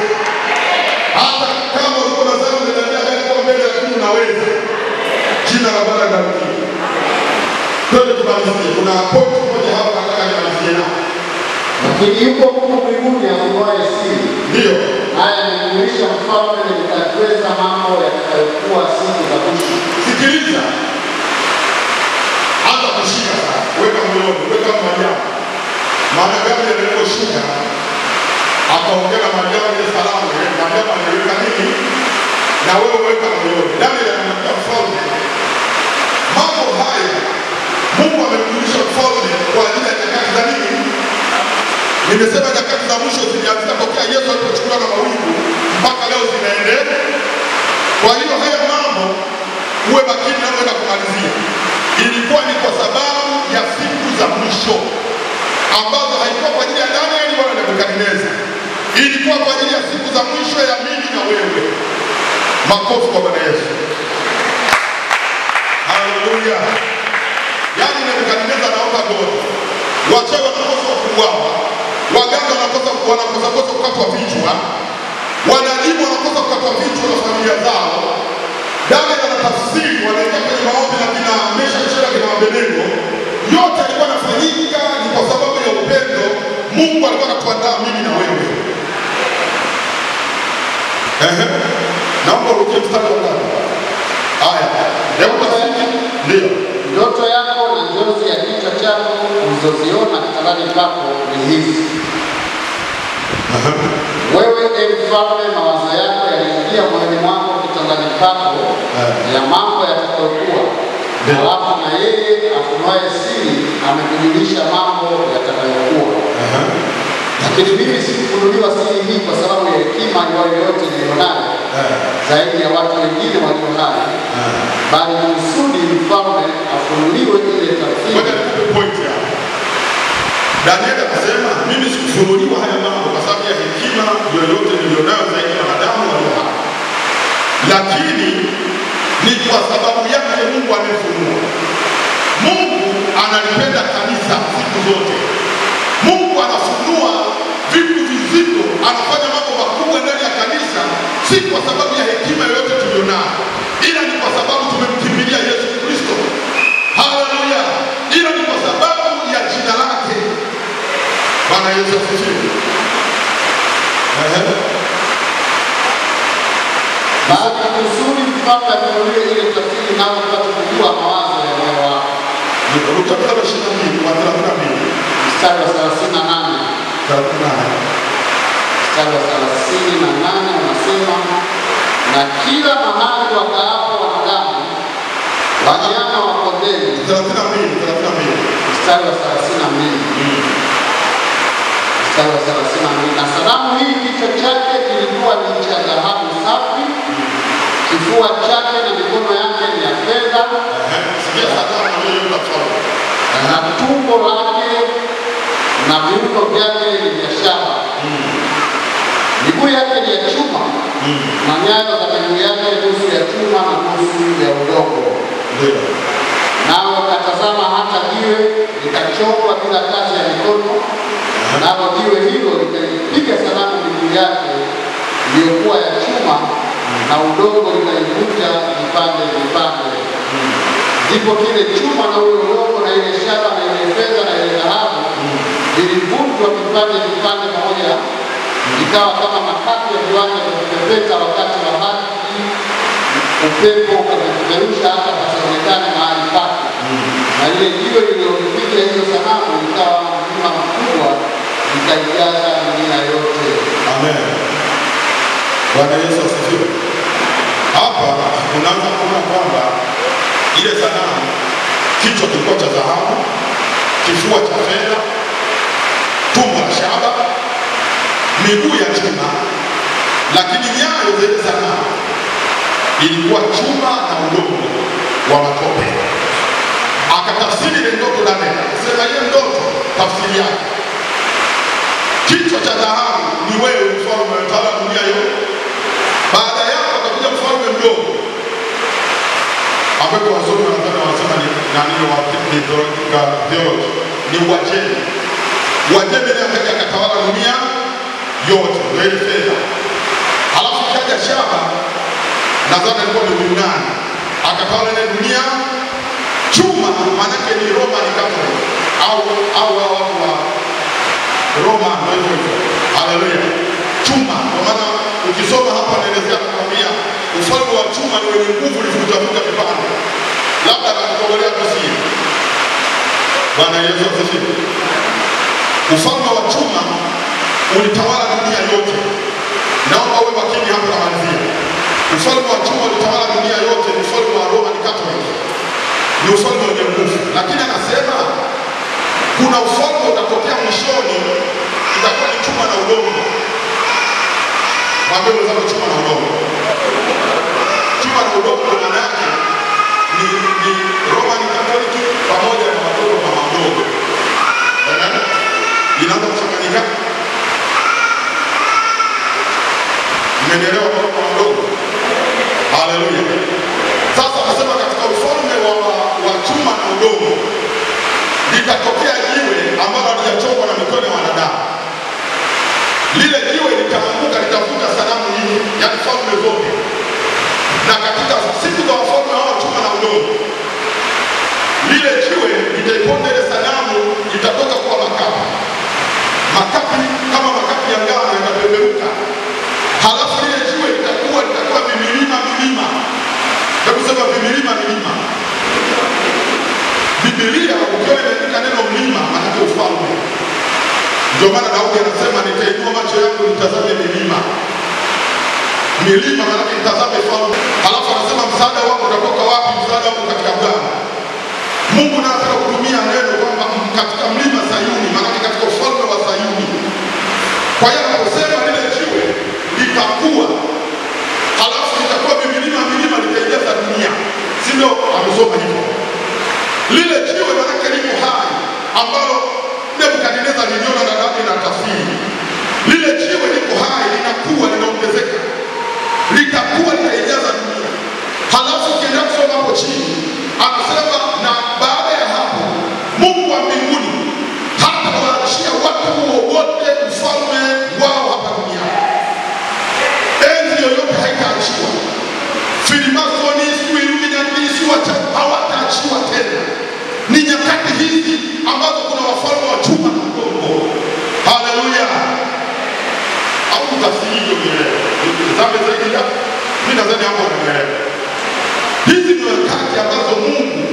Hata kama ulikuwa unasema unaniambia gani kwa mbele, lakini unaweza. Jina la Bwana libarikiwe. Twende tumalizie. Kuna point moja hapa nataka nimalizie nao. Lakini yuko Mungu mbinguni afunuaye siri. Ndio. Naye amemjulisha mfalme Nebukadreza mambo yatakayokuwa siku za mwisho. Sikiliza. Hata kushika sasa, weka moyoni, weka Mariamu. Maana Gabriel aliposhuka akaongea na Mariamu ile salamu, ile Mariamu aliweka nini? Na wewe weka moyoni. Daniel anamwambia mfalme, mambo haya Mungu amemjulisha mfalme kwa ajili ya nyakati za nini? Nimesema nyakati za mwisho zilianza tokea Yesu alipochukuliwa na mawingu mpaka leo zinaendelea. Kwa hiyo haya mambo uwe makini napoenda kumalizia. Ilikuwa ni kwa sababu ya siku za mwisho ambazo haikuwa kwa ajili ya Danieli wala Nebukadneza. Ilikuwa kwa ajili ya siku za mwisho ya mimi na wewe. Makofi kwa Bwana Yesu. Haleluya. Yaani Nebukadneza anaomba ndoto. Wachawi wanakosa kuuawa, waganga wanakosa kukatwa vichwa, wanajimu wanakosa kukatwa vichwa na familia zao. Daniel anatafsiri, wanaingia kwenye maombi na kina Mesha Shera kina Abednego. Yote alikuwa anafanyika ni kwa sababu ya upendo. Mungu alikuwa anatuandaa mimi na wewe. Naomba urudie mstari wa ngapi? Haya. Hebu tafsiri. Ndio. Ndoto yako na njozi ya kichwa chako ulizoziona kitandani pako ni hizi. Wewe e mfalme, mawazo yako yaliingia moyoni mwako kitandani pako ya mambo yatakayokuwa. Halafu na yeye afunuaye siri amekujulisha mambo yatakayokuwa. Lakini mimi sikufunuliwa siri hii kwa sababu ya hekima yoyote nilionayo zaidi ya watu wengine walio hai, bali kusudi mfalme afunuliwe ile tafsiri. Ngoja nikupe point hapa. Daniel akasema mimi sikufunuliwa haya mambo kwa sababu ya hekima yoyote nilionayo zaidi ya wanadamu walio hai, lakini ni kwa sababu yake Mungu amefunua. Mungu analipenda kanisa siku zote. Mungu anafunua vitu vizito, anafanya mambo makubwa ndani ya kanisa, si kwa sababu ya hekima yoyote tulionayo, ila ni kwa sababu tumemkimbilia Yesu Kristo. Haleluya! Ila ni kwa sababu ya jina lake. Bwana Yesu asifiwe. Bali kusudi mfalme afunuliwe ile tafsiri, nao upate kujua mawazo ya moyo wako. Luka 22 wa 32. Mstari wa 38. Mstari wa 38 unasema, na kila mahali wakaapo wanadamu, wanyama wa kondeni. 32. Mstari wa 32. Mstari wa 32. Na sanamu hii kichwa chake kilikuwa ni cha dhahabu safi, kifua chake na mikono yake ni ya fedha, na tumbo lake na viungo vyake ni vya shaba. Miguu yake ni ya chuma, na nyayo za miguu yake nusu ya chuma na nusu ya udongo. Nao katazama hata jiwe likachongwa bila kazi ya mikono, nalo jiwe hilo likaipiga sanamu miguu yake iliyokuwa ya chuma na udongo, likaivuta vipande vipande. Ndipo kile chuma na ule udongo na ile shaba na ile fedha na ile dhahabu vilivutwa vipande vipande pamoja, ikawa kama makapi ya viwanja vya kupepeta wakati wa haki. Upepo ukavipeperusha hata pasionekane mahali pake. Na ile jiwe lililopiga hizo sanamu likawa mlima mkubwa, likaijaza dunia yote. Amen. Bwana Yesu asifiwe. Hapa unaanza kuona kwamba ile sanamu kichwa kilikuwa cha dhahabu, kifua cha fedha, tumbo la shaba, miguu ya chuma, lakini nyayo za ile sanamu ilikuwa chuma na udongo wa matope. Akatafsiri ile ndoto Daniel, akasema ile ndoto tafsiri yake, kichwa cha dhahabu ni wewe mfalme unayetawala dunia yote. Baada yako atakuja mfalme mdogo ambaye wasomi wanasema ni nani wa theology, ni Uajemi. Uajemi ndiye akaja akatawala dunia yote, ndio ile fedha. Halafu kaja shaba, nadhani alikuwa ni Yunani, akatawala ile dunia. Chuma maana ni Roman Catholic au watu wa Roma, ndio hivyo. Haleluya. Chuma, kwa maana ukisoma hapa naelezea kukwambia ufalme wa chuma ni wenye nguvu, ulivunja vipande. Labda akakutolea tusie. Bwana Yesu asifiwe. Ufalme wa chuma ulitawala dunia yote. Naomba uwe makini hapa namalizia. Ufalme wa chuma ulitawala dunia yote, ufalme wa Roman Catholic. Ni ufalme wenye nguvu. Lakini anasema kuna ufalme utatokea mwishoni, itakuwa ni chuma na udongo. Mwambie mwenzako chuma na udongo. Chuma na udongo maana yake ni Roman Catholic pamoja na watoto wa mama mdogo. Amen. Inaanza kuchanganyika. Mmenielewa kwa mama mdogo? Haleluya. Sasa anasema katika ufalme wa chuma na udongo litatokea jiwe ambalo halijachongwa na mikono ya wanadamu. Lile jiwe litaanguka, litavuta sanamu nyingi, yaani falme zote. Na katika siku za wafalme hao chuma na udongo, lile jiwe litaiponda ile sanamu, itatoka kuwa makapi. Makapi kama makapi ya ngano yatapeperuka. Halafu lile jiwe litakuwa vimilima milima. Hebu sema vimilima milima. Biblia ukiwa imeandika neno mlima maana ufalme. Ndio maana Daudi anasema nitainua macho yangu nitazame milima. Milima maana nitazame falme. Halafu anasema msaada wangu utatoka wapi? Msaada wangu katika Bwana. Mungu anataka kutumia neno kwamba katika mlima Sayuni, maana katika ufalme wa Sayuni. Kwa hiyo anaposema lile jiwe litakuwa, halafu litakuwa milima milima, litaijaza dunia. Si ndio amesoma hivyo? Lile jiwe maana liko hai ambalo Nebukadneza liliona na Danieli na tafsiri. Lile jiwe liko hai, linakuwa, linaongezeka. Litakuwa litaijaza dunia. Halafu ukienda kusoma hapo chini, anasema na baada ya hapo Mungu wa mbinguni hatawaachia watu wowote ufalme wao hapa duniani. Enzi yoyote haitaachiwa. Filimasoni, Illuminati, hawataachiwa tena. Ni nyakati hizi ambazo kuna wafalme wa chuma na udongo. Haleluya. Au tafsiri hiyo nielewe. Nitazame zaidi hapo. Mimi nadhani hapo nielewe. Hizi ni nyakati ambazo Mungu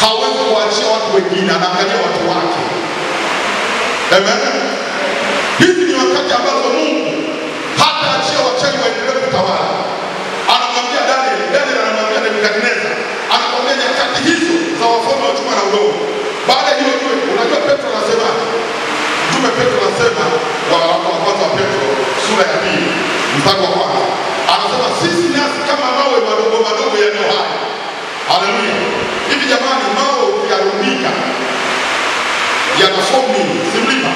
hawezi kuachia watu wengine, anaangalia watu wake. Amen. Hizi ni nyakati ambazo Mungu hataachia wachawi waendelee kutawala. Anamwambia Daniel, Daniel anamwambia Nebukadneza, anakwambia nyakati hizo za wafalme wa chuma na udongo. Baada ya hiyo jiwe, unajua Petro anasema, Mtume Petro anasema waraka wa kwanza wa Petro sura ya 2 mstari wa 1, anasema sisi nasi kama mawe madogo madogo yaliyo hai. Haleluya. Hivi jamani, mawe ukiyarundika yanaform nini? Si mlima.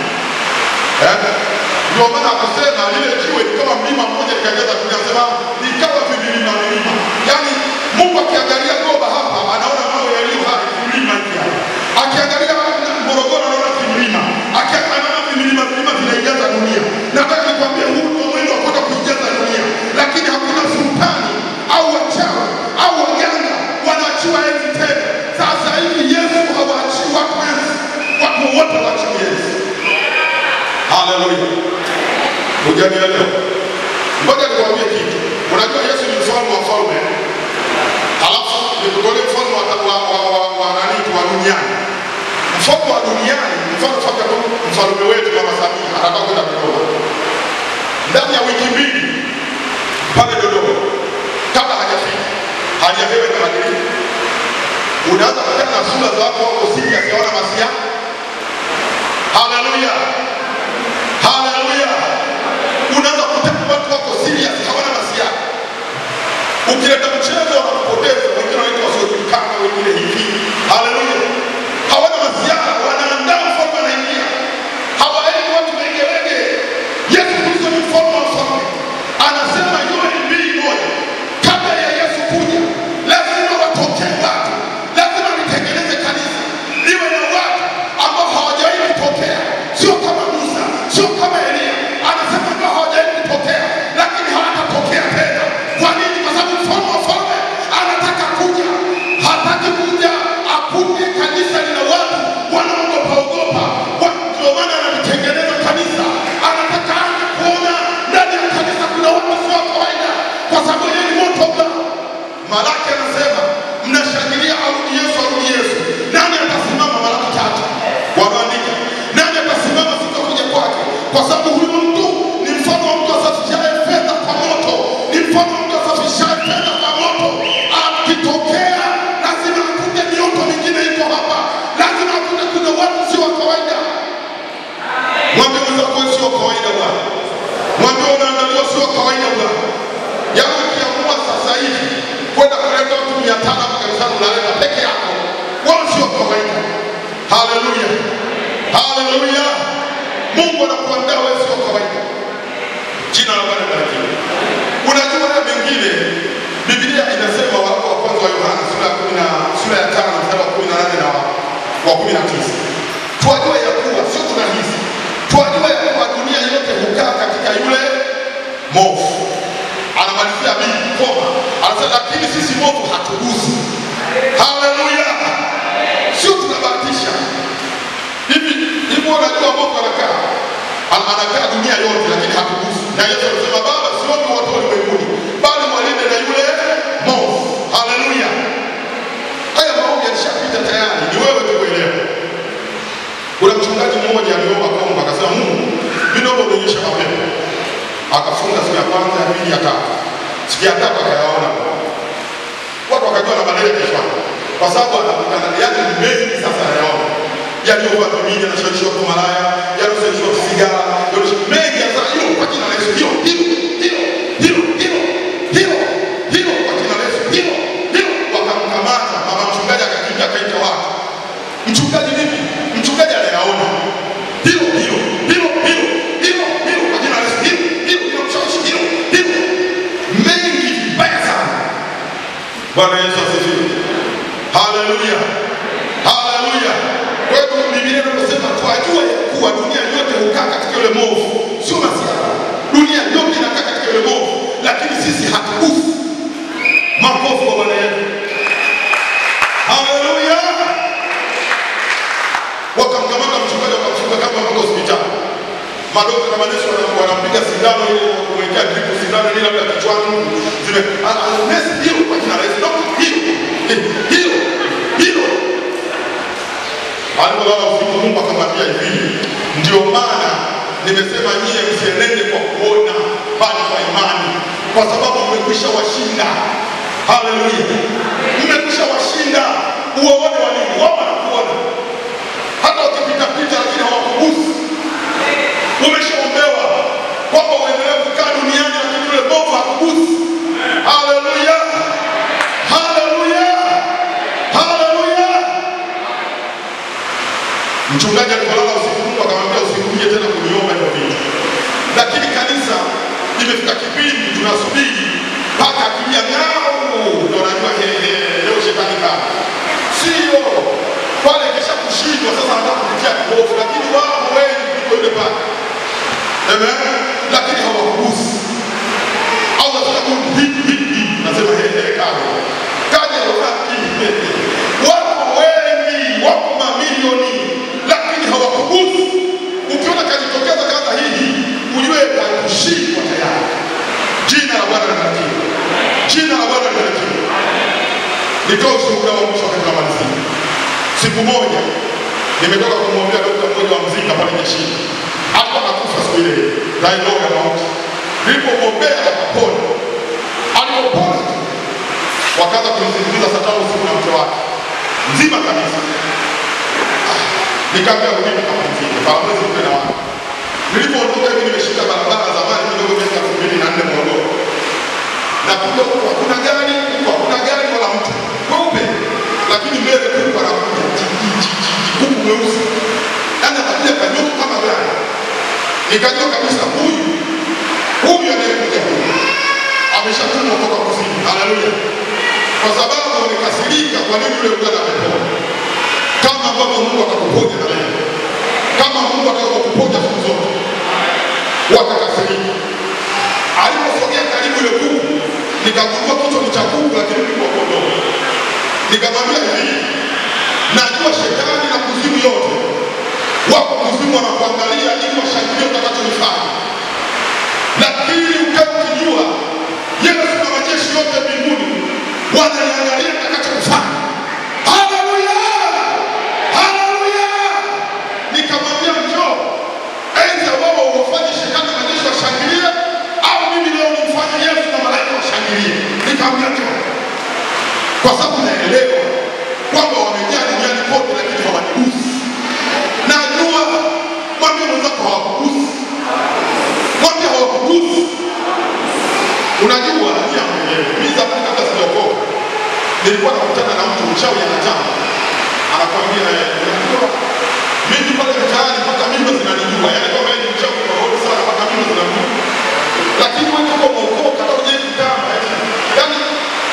Ndio maana akasema lile jiwe ni kama mlima mmoja likajaza dunia, anasema ni kama vimilima milima. Yaani Mungu akiangalia Goba hapa anaona mawe yaliyo hai, mlima hiki hapa. Akiangalia Morogoro anaona kimlima. Akiangalia milima milima vinaijaza dunia. Nataka nikwambie huu ndio mwendo wa kwenda kuijaza dunia. Lakini hakuna sultani au wachawi au waganga wanaachiwa enzi tena. Sasa hivi Yesu hawaachii watu enzi. Watu wote waachiwe enzi. Haleluya. Hujanielewa? Ngoja nikwambie kitu. Unajua Yesu ni mfalme wa falme. Halafu nikutolee mfalme wa nani wa duniani. Mfalme wa duniani, mfano faka tu mfalme wetu Mama Samia anataka kwenda Dodoma. Ndani ya wiki mbili pale Dodoma, kabla hajafika, hali ya hewa inabadilika. Unaanza kukutana na sura za watu wako serious, hawana masia. Haleluya. Haleluya. Unaanza kukutana watu wako serious, hawana masia. Ukileta mchezo wanakupoteza, wengine wanaitwa wasiojulikana, wengine hivi. Haleluya. Hawana masiara, wanaandaa mfalme anaingia. Hawaendi watu legelege. Yesu Kristo ni mfalme wa falme. Anasema yule kutokee watu, lazima nitengeneze kanisa liwe na watu ambao hawajawahi kutokea. Sio kama Musa, sio kama Elia. Anasema ndio hawajawahi kutokea, lakini hawatatokea tena. Kwa nini? Kwa sababu mfalme wa falme anataka kuja. Hataki kuja akute kanisa lina watu wanaogopa ogopa. Ndio maana analitengeneza kanisa. Anataka aanze kuona ndani ya kanisa kuna watu sio kawaida, kwa sababu yeye ni moto bwana. Malaki anasema mnashangilia arudi Yesu, arudi Yesu. Nani atasimama? Malaki 3 wanaandika, nani atasimama siku ya kuja kwake? Kwa sababu huyu mtu ni mfano wa mtu asafishaye fedha kwa moto, ni mfano wa mtu asafishaye fedha kwa moto. Akitokea lazima akute mioto mingine iko hapa, lazima akute kuna watu sio wa kawaida. Mwambie mwenzako sio kawaida bwana, mwambie unaandaliwa sio kawaida bwana. Yaani ukiamua sasa hivi kwenda kuleta watu 500 hapa kanisani, unaleta peke yako, wao sio kawaida. Haleluya, haleluya. Mungu anakuandaa wewe sio kawaida. Jina la Bwana libarikiwe. Unajua haya mengine, Biblia inasema waraka wa kwanza wa Yohana sura ya 5 mstari wa 18 na wa 19. Twajua ya kuwa, sio tunahisi, twajua ya kuwa dunia yote hukaa katika yule mwovu. Anamalizia bibi koma, anasema lakini sisi mwovu hatugusi. Haleluya. Sio tunabahatisha. Hivi hivi unajua mwovu anakaa, anakaa dunia yote lakini hatugusi. Na Yesu alisema Baba, siombi watu ulimwenguni, bali walinde na yule mwovu. Haleluya. Haya maombi yalishapita tayari, ni wewe tu kuelewa. Kuna mchungaji mmoja aliomba Kongo, akasema Mungu, mimi naomba unionyeshe mapepo. Akafunga siku ya kwanza, ya pili, ya tatu. Siku ya tatu akayaona. Watu wakajua na malaria kichwani, kwa sababu anakutana yale mengi sasa anayaona. Yaliyokuwa kimini, anashawishiwa kwa malaya, yaliyoshawishiwa sigara, yaliyoshawishiwa mengi. Sasa hiyo kwa jina la Yesu, hiyo hilo hilo hilo hilo hilo hilo kwa jina la Yesu, hilo hilo. Wakamkamata mama mchungaji, akakimbia akaita watu. Mchungaji vipi? Mchungaji anayaona. Hilo hilo hilo hilo hilo hilo kwa jina la Yesu, hilo hilo hilo mshawishi, hilo hilo mengi vibaya sana. Bwana Yesu asifiwe. Haleluya, haleluya. Kwa hiyo Biblia inasema twajua ya kuwa dunia yote hukaa katika yule mwovu. Sio masiara. Dunia yote inakaa katika yule mwovu, lakini sisi hatugusi. Makofi kwa Bwana yetu. Haleluya. Wakamkamata mchungaji wakamfunga kama mpaka hospitali. Madokta na manesi wanampiga sindano ile kumwekea drip, sindano ile labda kichwani. Zile nesi hiyo kwa jina la Yesu, dokta hiyo hiyo hilo. Alipolala usiku Mungu akamwambia hivi, ndio maana nimesema nyie msienende kwa kuona bali kwa imani, kwa sababu mmekwisha washinda. Haleluya. Mmekwisha washinda. Uwaone wa nini? Wao wanakuona. Hata ukipita pita lakini hawakugusi. Umeshaombewa kwamba uendelee kukaa duniani lakini yule mwovu hakugusi. Haleluya. Haleluya. Haleluya. Mchungaji alipolala usiku Mungu akamwambia usikuje tena kuniomba hivyo vitu. Lakini kanisa imefika kipindi tunasubiri mpaka akilia ngao ndio unajua hehe leo shetani kama. Sio pale kisha kushindwa sasa anataka kupitia kibofu, lakini wao wengi kuliko yule pale. Amen. Lakini hawakugusi. Au nataka hi hi hi, nasema hehe kaje. Kaje wakati wako wengi, wako mamilioni lakini hawakugusi. Ukiona kajitokeza kaza hii, ujue kakushindwa tayari. Jina la Bwana libarikiwe. Jina la Bwana libarikiwe. Nitoe ushuhuda wa mwisho wakati tunamalizia. Siku moja nimetoka kumwombea dokta mmoja wa Mzinga pale jeshini. Alikuwa anakufa siku ile, roho ya mauti. Nilipomwombea akapona. Alipopona tu wakaanza kumzinduliza saa 5 usiku na mke wake. Mzima kabisa. Nikaambia rudi kapumzike, hawezi kwenda wapi. Nilipoondoka hivi nimeshika barabara zamani kidogo miaka 2004 Morogoro. Na kuja huko hakuna gari, huko hakuna gari wala mtu. Kweupe. Lakini mbele kuku anakuja kuku mweusi. Yaani anakuja kanyuka kama gari. Nikajua kabisa huyu anayekuja huyu ameshatumwa kutoka kusini. Haleluya. Kwa sababu nikasikia Wakakasirika, kwa nini yule bwana amepona? Kama ambavyo Mungu atakuponya na leo, kama Mungu atakapokuponya siku zote. Wakakasirika. Aliposogea karibu yule kuku, nikagundua kichwa ni cha kuku lakini mguu wa kondoo. Nikamwambia hivi, najua shetani na kuzimu yote wako kuzimu wanakuangalia ili washangilie utakachofanya, lakini ukijua Yesu na majeshi yote mbinguni wananiangalia nitakachofanya. Haleluya! Haleluya! Nikamwambia njoo, aidha wewe uwafanye shetani na majeshi washangilie, au mimi leo nimfanye Yesu na malaika washangilie. Nikamwambia njoo, kwa sababu naelewa kwamba wamejaa duniani kote lakini hawanigusi. Najua, mwambie mwenzako hawakugusi. Mwambie hawakugusi. Unajua, najua mwenyewe. Mimi zamani kabla sijaokoka, nilikuwa nakutana na mtu mchawi anatamba. Anakuambia, unajua, mimi pale mtaani mpaka mimba zinanijua. Yaani kama yeye ni mchawi kwa roho sana mpaka mimba zinanijua. Lakini wewe kama umeokoka hata hujawahi kutamba. Yaani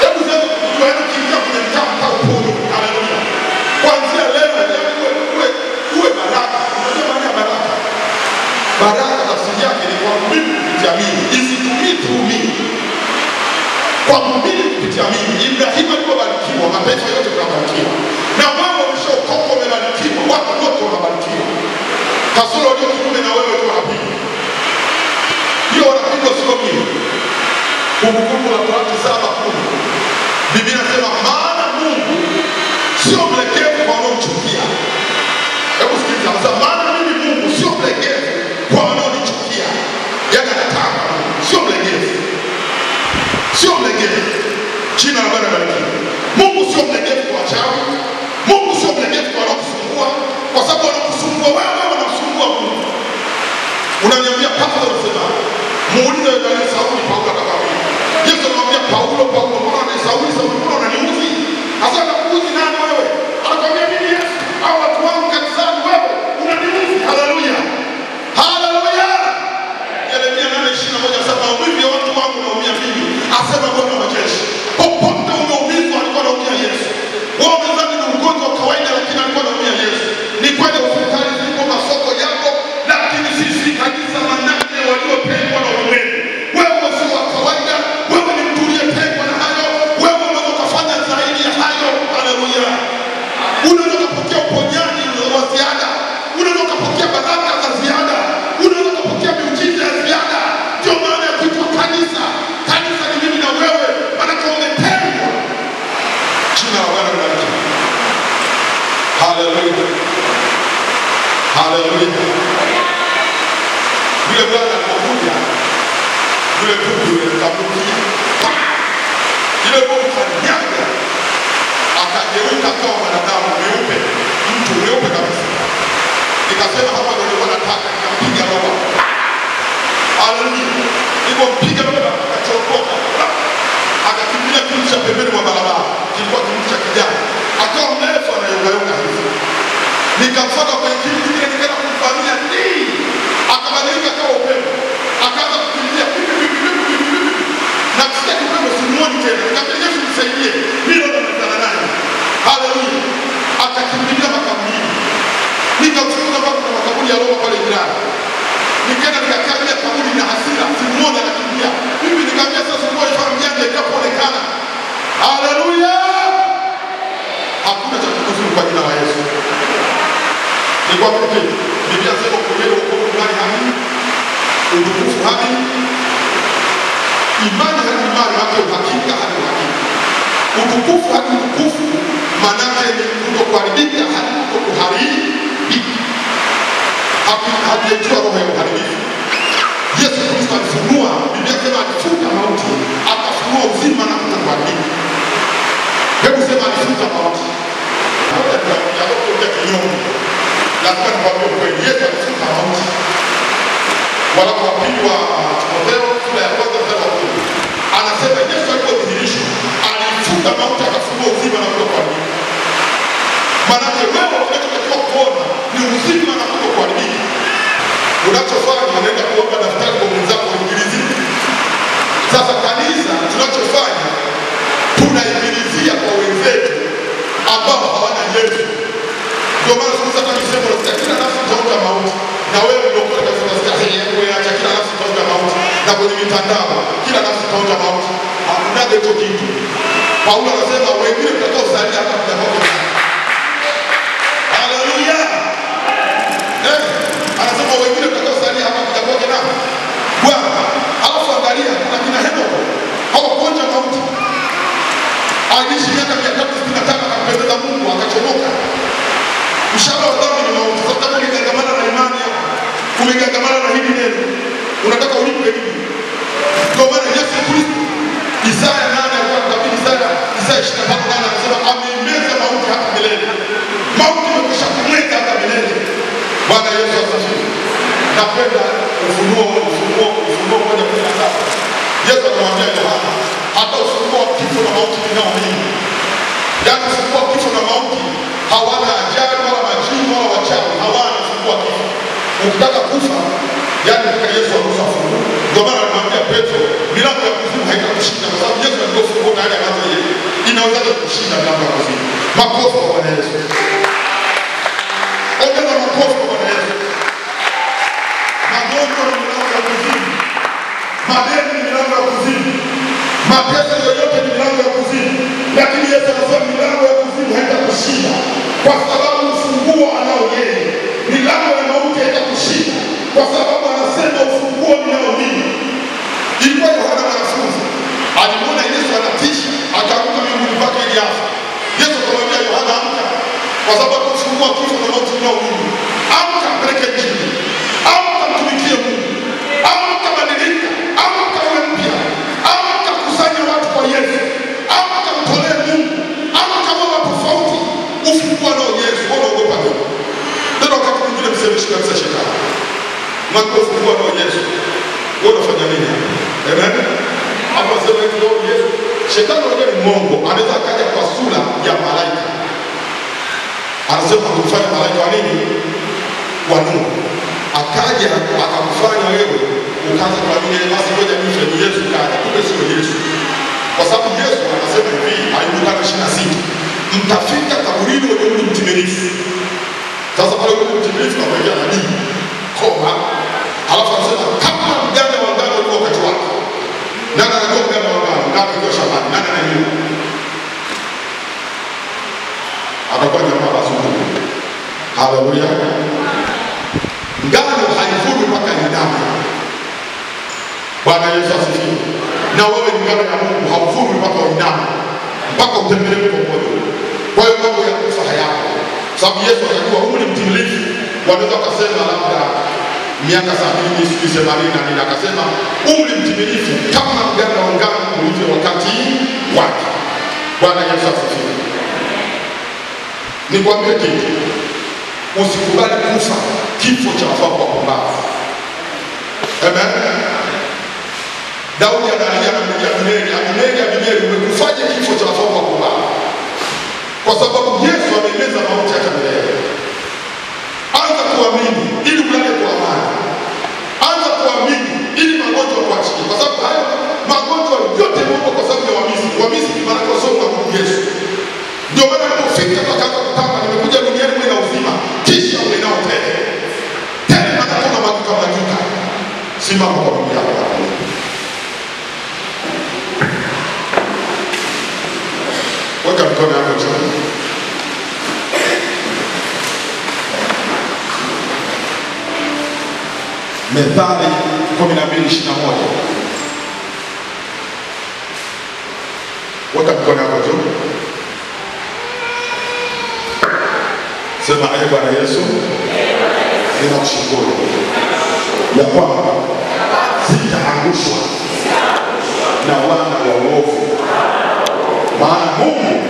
hebu sasa kujua, yaani ukiingia kwenye mtaa mtaa upone. Haleluya. Kuanzia leo yaani uwe baraka. Unajua maana ya baraka? Baraka tafsiri yake ni kwa mimi kupitia mimi. Isitumii tu mimi. Kwa mimi kupitia mimi. Ibrahimu alipobarikiwa, mataifa yote yanabarikiwa. Na wewe umeshaokoka umebarikiwa, watu wote wanabarikiwa. Kasoro walio kinyume na wewe tu wanapigwa. Hiyo wanapigwa sio mimi. Kumbukumbu la Torati 7:10. Biblia inasema maana Mungu sio mlegevu kwa wanaomchukia. Hebu sikiliza, maana mimi Mungu sio mlegevu kwa wanaonichukia. Yaani anataka sio mlegevu. Sio mlegevu. Jina la Bwana libarikiwe. Mungu sio mlegevu kwa wachawi. Mungu sio mlegevu kwa wanaokusumbua, kwa sababu wanakusumbua wewe wanamsumbua Mungu. Unaniambia pastor unasema muulize yule Sauli, Paulo atakwambia. Yesu anamwambia Paulo, Paulo, mbona unanisauli? Sauli, mbona unaniudhi? Hasa nakuudhi nani wewe? Anakwambia mimi Yesu au watu wangu kanisani, wewe unaniudhi. Haleluya. Haleluya. Yeremia 8:21 anasema maumivu ya watu wangu naumia mimi, asema Bwana wa majeshi. Popote umeumizwa alikuwa anaumia Yesu. Wao wamezani ni ugonjwa wa kawaida lakini alikuwa anaumia Yesu. Ni kweli hospitali zipo, masoko yako, lakini sisi kanisa manake waliotengwa na ulimwengu. Wewe si wa kawaida, wewe ni mtu uliyetengwa na hayo, wewe unaweza kufanya zaidi ya hayo. Haleluya. Unaweza kupokea uponyaji wa ziada, unaweza kupokea baraka za ziada, unaweza kupokea miujiza ya ziada. Ndio maana ya kuitwa kanisa. Kanisa ni mimi na wewe, maana umetengwa. Jina la Bwana libarikiwe. Haleluya. Haleluya. Yule bwana alipokuja, yule kuku yule akamrukia. Yule kuku kanyaga, akageuka kama mwanadamu mweupe, mtu mweupe kabisa. Nikasema hapa ndio nilikuwa nataka, nikampiga roba. Haleluya. Nilipompiga roba akachokoka. Akakimbilia kitu cha pembeni mwa barabara, kilikuwa kitu cha kijani. Akawa mrefu anayoga hivi. Nikamfuata kwenye kitu kile, nikaenda kumvamia ni akabadilika kama upepo. Akaanza kukimbia pipi pipi pipi pipi. Na kusikia kipepo simuoni tena. Nikamwambia Yesu nisaidie. Mimi ndo nimekutana naye. Haleluya. Akakimbilia makaburini. Nikamfukuza mpaka kuna makaburi ya Roma pale jirani. Nikaenda nikakaa ile kaburi na hasira, simuoni anakimbia. Mimi nikamwambia sasa ngoja ifanye mjanja itapoonekana. Haleluya. Hakuna cha kukuzuru kwa jina la Yesu. Nikwambie kitu. Biblia inasema kweli wokovu imani hadi utukufu hadi imani hadi imani, hadi uhakika hadi uhakika. Utukufu hadi utukufu, maana yake ni kutokuharibika hadi kutokuharibika. Hatujajua roho ya uharibifu. Yesu Kristo alifunua, Biblia inasema alifuta mauti, akafunua uzima na kutokuharibika. Hebu sema alifuta mauti. Lazima nikwambie ukweli, Yesu alifuta mauti. Waraka wa pili wa Timotheo sura ya 1 mstari wa 10 anasema Yesu alipodhihirishwa alifuta mauti akafunua uzima na kutokuharibika. Maanake wewe unachotakiwa kuona ni uzima na kutokuharibika. Unachofanya unaenda kuomba daftari kwa mwenzako uingilizie. Sasa kanisa tunachofanya tunaingilizia kwa wenzetu mitandao, kila nafsi itaonja mauti. Hakuna hicho kitu. Paulo anasema wengine mtakaosalia hata kuja kwake. Haleluya. Anasema wengine mtakaosalia hata kuja kwake na Bwana. Alafu angalia kuna kina Henoko hawakuonja mauti. Aliishi miaka 365 akampendeza Mungu akachomoka. Mshahara wa dhambi ni mauti. Sasa kama umegangamana na imani yako, umegangamana na hili neno, unataka ulipwe nini? Ndio maana Yesu Kristo Isaya 8 alikuwa anatabiri Isaya 25:8 anasema ameimeza mauti hata milele. Mauti imekwisha kumweka hata milele. Bwana Yesu asifiwe. Napenda Ufunuo 1:17. Yesu akamwambia Yohana, hata ufunguo wa kifo na mauti ninao mimi. Yaani ufunguo wa kifo na mauti hawana ajali wala majini wala wachawi, hawana ufunguo wa kifo. Ukitaka kufa, yaani mpaka Yesu aruhusu afungue. Ndio maana alimwambia Petro, milango ya kuzimu haitakushinda kwa sababu Yesu alikuwa ufunguo tayari anazo yeye. Inawezaje kushinda milango ya kuzimu? Makofi kwa Bwana Yesu. Ongeza makofi kwa Bwana Yesu. Magonjwa ni milango ya kuzimu. Madeni ni milango ya kuzimu. Mateso yoyote ni milango ya kuzimu. Lakini Yesu anasema milango ya kuzimu haitakushinda kwa sababu ufunguo anao yeye. Milango ya mauti haitakushinda kwa sababu anasema ufunguo ninao mimi. Ilikuwa Yohana mwanafunzi alimuona Yesu anatisha, akaanguka miguuni pake ili afe. Yesu akamwambia Yohana, amka, kwa sababu ufunguo wa kifo na mauti ninao mimi. Amka, peleke injili. Amka, mtumikie Mungu. Amka, badilika. Amka, uwe mpya. Amka, kusanya watu kwa Yesu. Amka, mtolee Mungu. Amka, wewe tofauti. Ufunguo nao Yesu, wewe unaogopa nini? Ndio wakati mwingine msemishi kabisa shetani. Mwako ufunguo nao Yesu. Wewe unafanya nini hapa? Amen. Hapo sema hivi ndio Yesu. Shetani unajua ni mwongo, anaweza akaja kwa sura ya malaika. Anasema kumfanya malaika wa nini? Wa nuru. Akaja akamfanya wewe ukaanza kuamini basi ngoja nife ni Yesu kaja, kumbe sio Yesu. Kwa sababu Yesu anasema hivi, Ayubu 5:26, mtafika kaburini wenye umri mtimilifu. Sasa pale umri mtimilifu kakuwekea nabii koma, halafu anasema kama mganda wa ngano ulikuwa wakati wake. Nani anajua mganda wa ngano? Ngano ikiwa shambani, nani anajua? Atakuwa jamaa bazungu. Haleluya. Ngano haivunwi mpaka iname. Bwana Yesu asifiwe. Na wewe ni ngano ya Mungu, hauvunwi mpaka uiname, mpaka utembelee mkongojo. Kwa hiyo mambo ya kufa hayapo. Sababu Yesu akajua umri mtimilifu, wanaweza wakasema labda miaka 70 sijui 80 na nini, akasema umri mtimilifu kama mganda wa ngano ulivyo wakati wake. Bwana Yesu asifiwe. Nikwambie kitu, usikubali kufa kifo cha wafu wapumbavu. Amen. Daudi analia na Abineri, Abineri, Abineri, umekufaje kifo cha wafu wapumbavu? Kwa sababu Yesu amemeza mauti hata milele. Anza kuamini ili ulale kwa amani. Anza kuamini ili magonjwa kuachie, kwa sababu hayo magonjwa yote Mungu kwa sababu ya Wamisri. Wamisri ni maana kwa somo la Yesu. Ndio maana alipofika akaanza kutamba, nimekuja duniani mwe na uzima, kisha mwe nao tele. Tele maana kuna magika magika. Simama kwa miguu yako. Weka mikono yako juu. Methali 12:21. Weka mikono yako juu. Sema, ee Bwana Yesu, ninakushukuru ya kwamba sitaangushwa na wana wa uovu. Maana Mungu,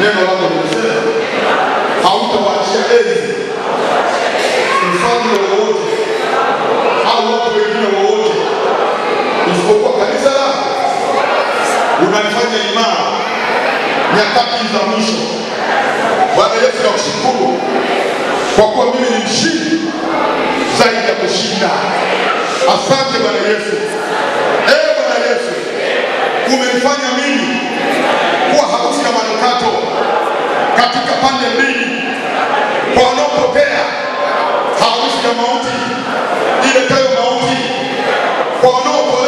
neno lako limesema, hautawaachia enzi mfalme wowote au watu wengine wowote isipokuwa kanisa lako. Unalifanya imara nyakati za mwisho. Bwana Yesu, nakushukuru kwa kuwa mimi ni mshindi zaidi ya kushinda. Asante Bwana Yesu. Ee Bwana Yesu, umenifanya mimi kuwa harufu ya manukato katika pande mbili, kwa wanaopotea harufu ya mauti iletayo mauti, kwa wanaopotea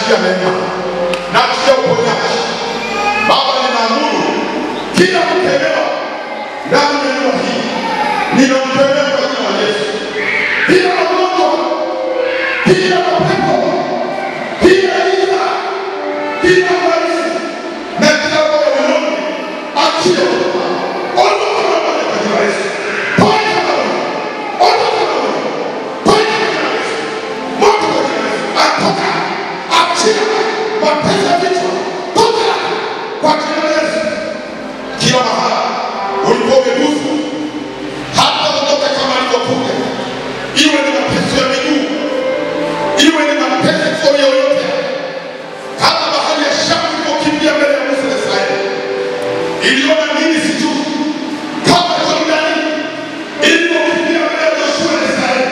Naachilia neema, naachilia uponyaji. Baba, ninaamuru kila mkemewa ndani ya nyumba hii, ninamkemea kwa jina la Yesu. Kila magonjwa, kila mapepo, kila giza, kila uhalifu na kila roho ya unyonge, achia. Ondoka mara moja kwa jina la Yesu. Toka mara moja. Ondoka mara moja. Toka kwa jina la Yesu. Moto kwa jina la Yesu. Atoka. Achia. Mateso ya kichwa. Toka kwa jina la Yesu. Kila mahala ulikuwa umeguswa, hata ondoka kama alivyokuja. Iwe ni mateso ya miguu, iwe ni mateso yoyote, hata bahari ya Shamu ilipokimbia mbele ya Musa na Israeli, iliona nini sijui. Kama Jordani ilipokimbia mbele ya Yoshua na Israeli,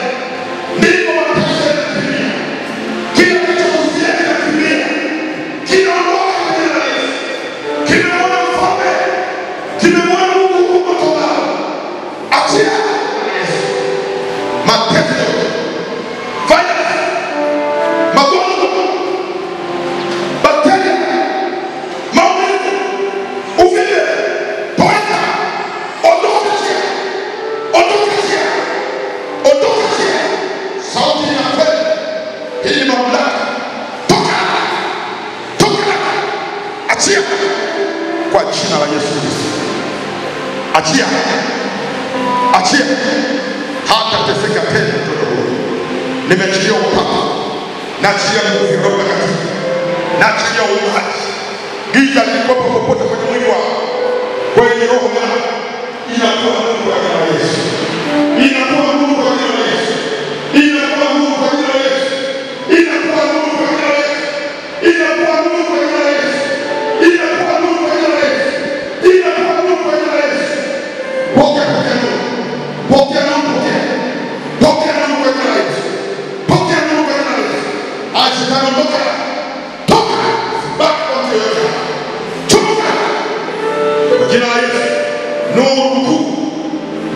ndipo mateso yanakimbia. Kila kilichokuzuia kinakimbia, kinaondoka kwa jina la Yesu. Kimemwona mfalme, kimemwona Mungu huko mtobao. Achia Yesu. Mateso yote, virus, magonjwa, bakteria, maumivu, uvimbe, toka, ondoka njia, ondoka njia, ondoka njia. Sauti inakwenda, hii ni mamlaka. Toka, toka, achia kwa jina la Yesu Kristo. Achia, achia, hata teseka tena mtoto huyu. Nimeachilia upako, naachilia nguvu ya Roho Mtakatifu, naachilia uumbaji. Giza lilikuwepo popote kwenye mwili wako, kwenye roho yako, inakuwa nuru kwa jina la Yesu. Inakuwa nuru kwa jina la Yesu. Inakuwa nuru kwa jina la Yesu. Inakuwa nuru kwa jina la Yesu. Inakuwa nuru kwa jina la Yesu. Inakuwa nuru kwa jina la Yesu. Inakuwa nuru kwa jina la Yesu. Pokea, pokea nuru. Pokea nuru, pokea. Pokea nuru kwa jina la Yesu. Pokea nuru kwa jina la Yesu. Shetani ondoka. Toka. Baki kwa mtu yoyote. Chomoka. Kwa jina la Yesu. Nuru kuu.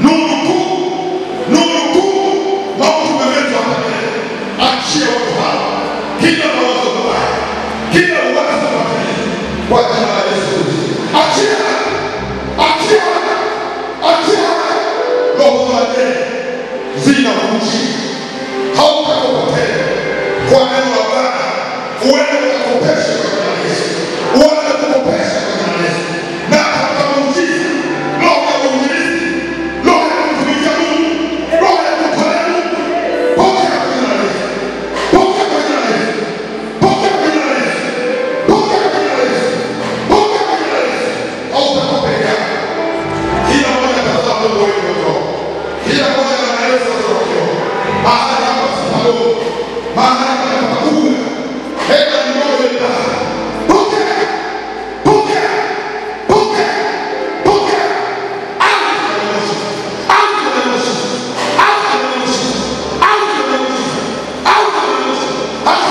Nuru kuu. Nuru kuu. Mauti umemezwa hapa mbele. Achia watu hawa. Kila mawazo mabaya, kila uwazo mabaya, kwa jina la Yesu. Achia. Achia. Achia. Roho za deni zinakuchia. Hautakopa tena. Kwa neno la Bwana uende ukakopesha kwa jina la Yesu. Uende kukopesha kwa jina la Yesu. Na hata muujiza, roho ya uinjilisti, roho ya kumtumikia Mungu, roho ya kumtolea Mungu. Pokea kwa jina la Yesu. Pokea kwa jina la Yesu. Pokea kwa jina la Yesu. Pokea kwa jina la Yesu. Pokea kwa jina la Yesu. Hautakuwa peke yako. Kila mmoja atazaa Mungu wetu wa roho. Kila mmoja ana Yesu wa roho. Mahali hapa si padogo. Mahali hapa ni pakubwa. Hela ni moja ya Baba. Pokea. Pokea. Pokea. Pokea. Out of the emotions. Out of the emotions. Out of the emotions. Out of the emotions. Out of the emotions. Out.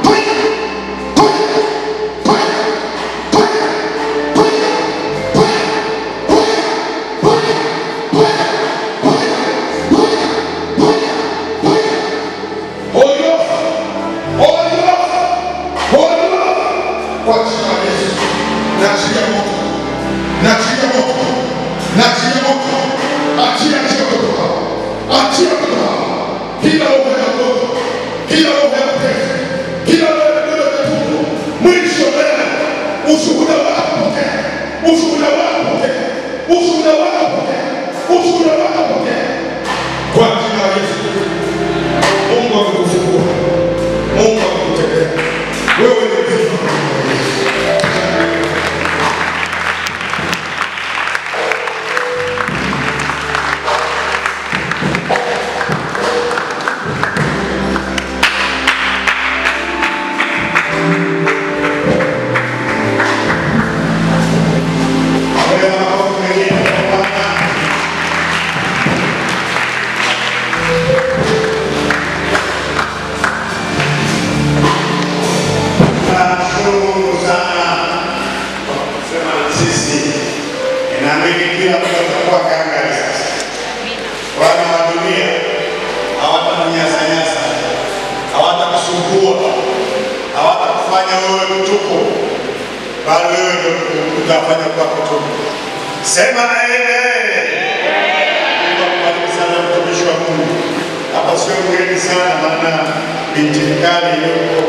Toka. Toka. Toka. Toka. Toka. Toka. Toka. Toka. Toka. Toka. Toka. Toka. Holy Ghost. Holy Ghost. Holy Ghost. Kwa jina la Yesu. Naachilia moto. Naachilia moto. Naachilia moto. Achia, achia watoto hawa. Achia watoto hawa. Kila roho ya mgonjwa, kila roho ya mateso, kila roho ya vidonda vya tumbo, mwisho leo ushuhuda wako pokea. Ushuhuda wako pokea. Ushuhuda wako pokea. Ushuhuda wako pokea. Kwa jina la Yesu. Mungu amekufungua. Mungu amekutendea. Wewe ni mzima kwa jina la Yesu. Ongeza makofi mengine kwa Bwana. Tunashukuru Mungu sana kwa kusema na sisi. Ninaamini kila mtu atakuwa gangari sasa. Wana wa dunia hawatakunyanyasa, hawatakusumbua, wewe tuko, bali wewe ndio utafanya kwa kutubu. Sema amen. Mungu akubariki sana mtumishi wa Mungu. Hapa sio mgeni sana, maana binti mkali yuko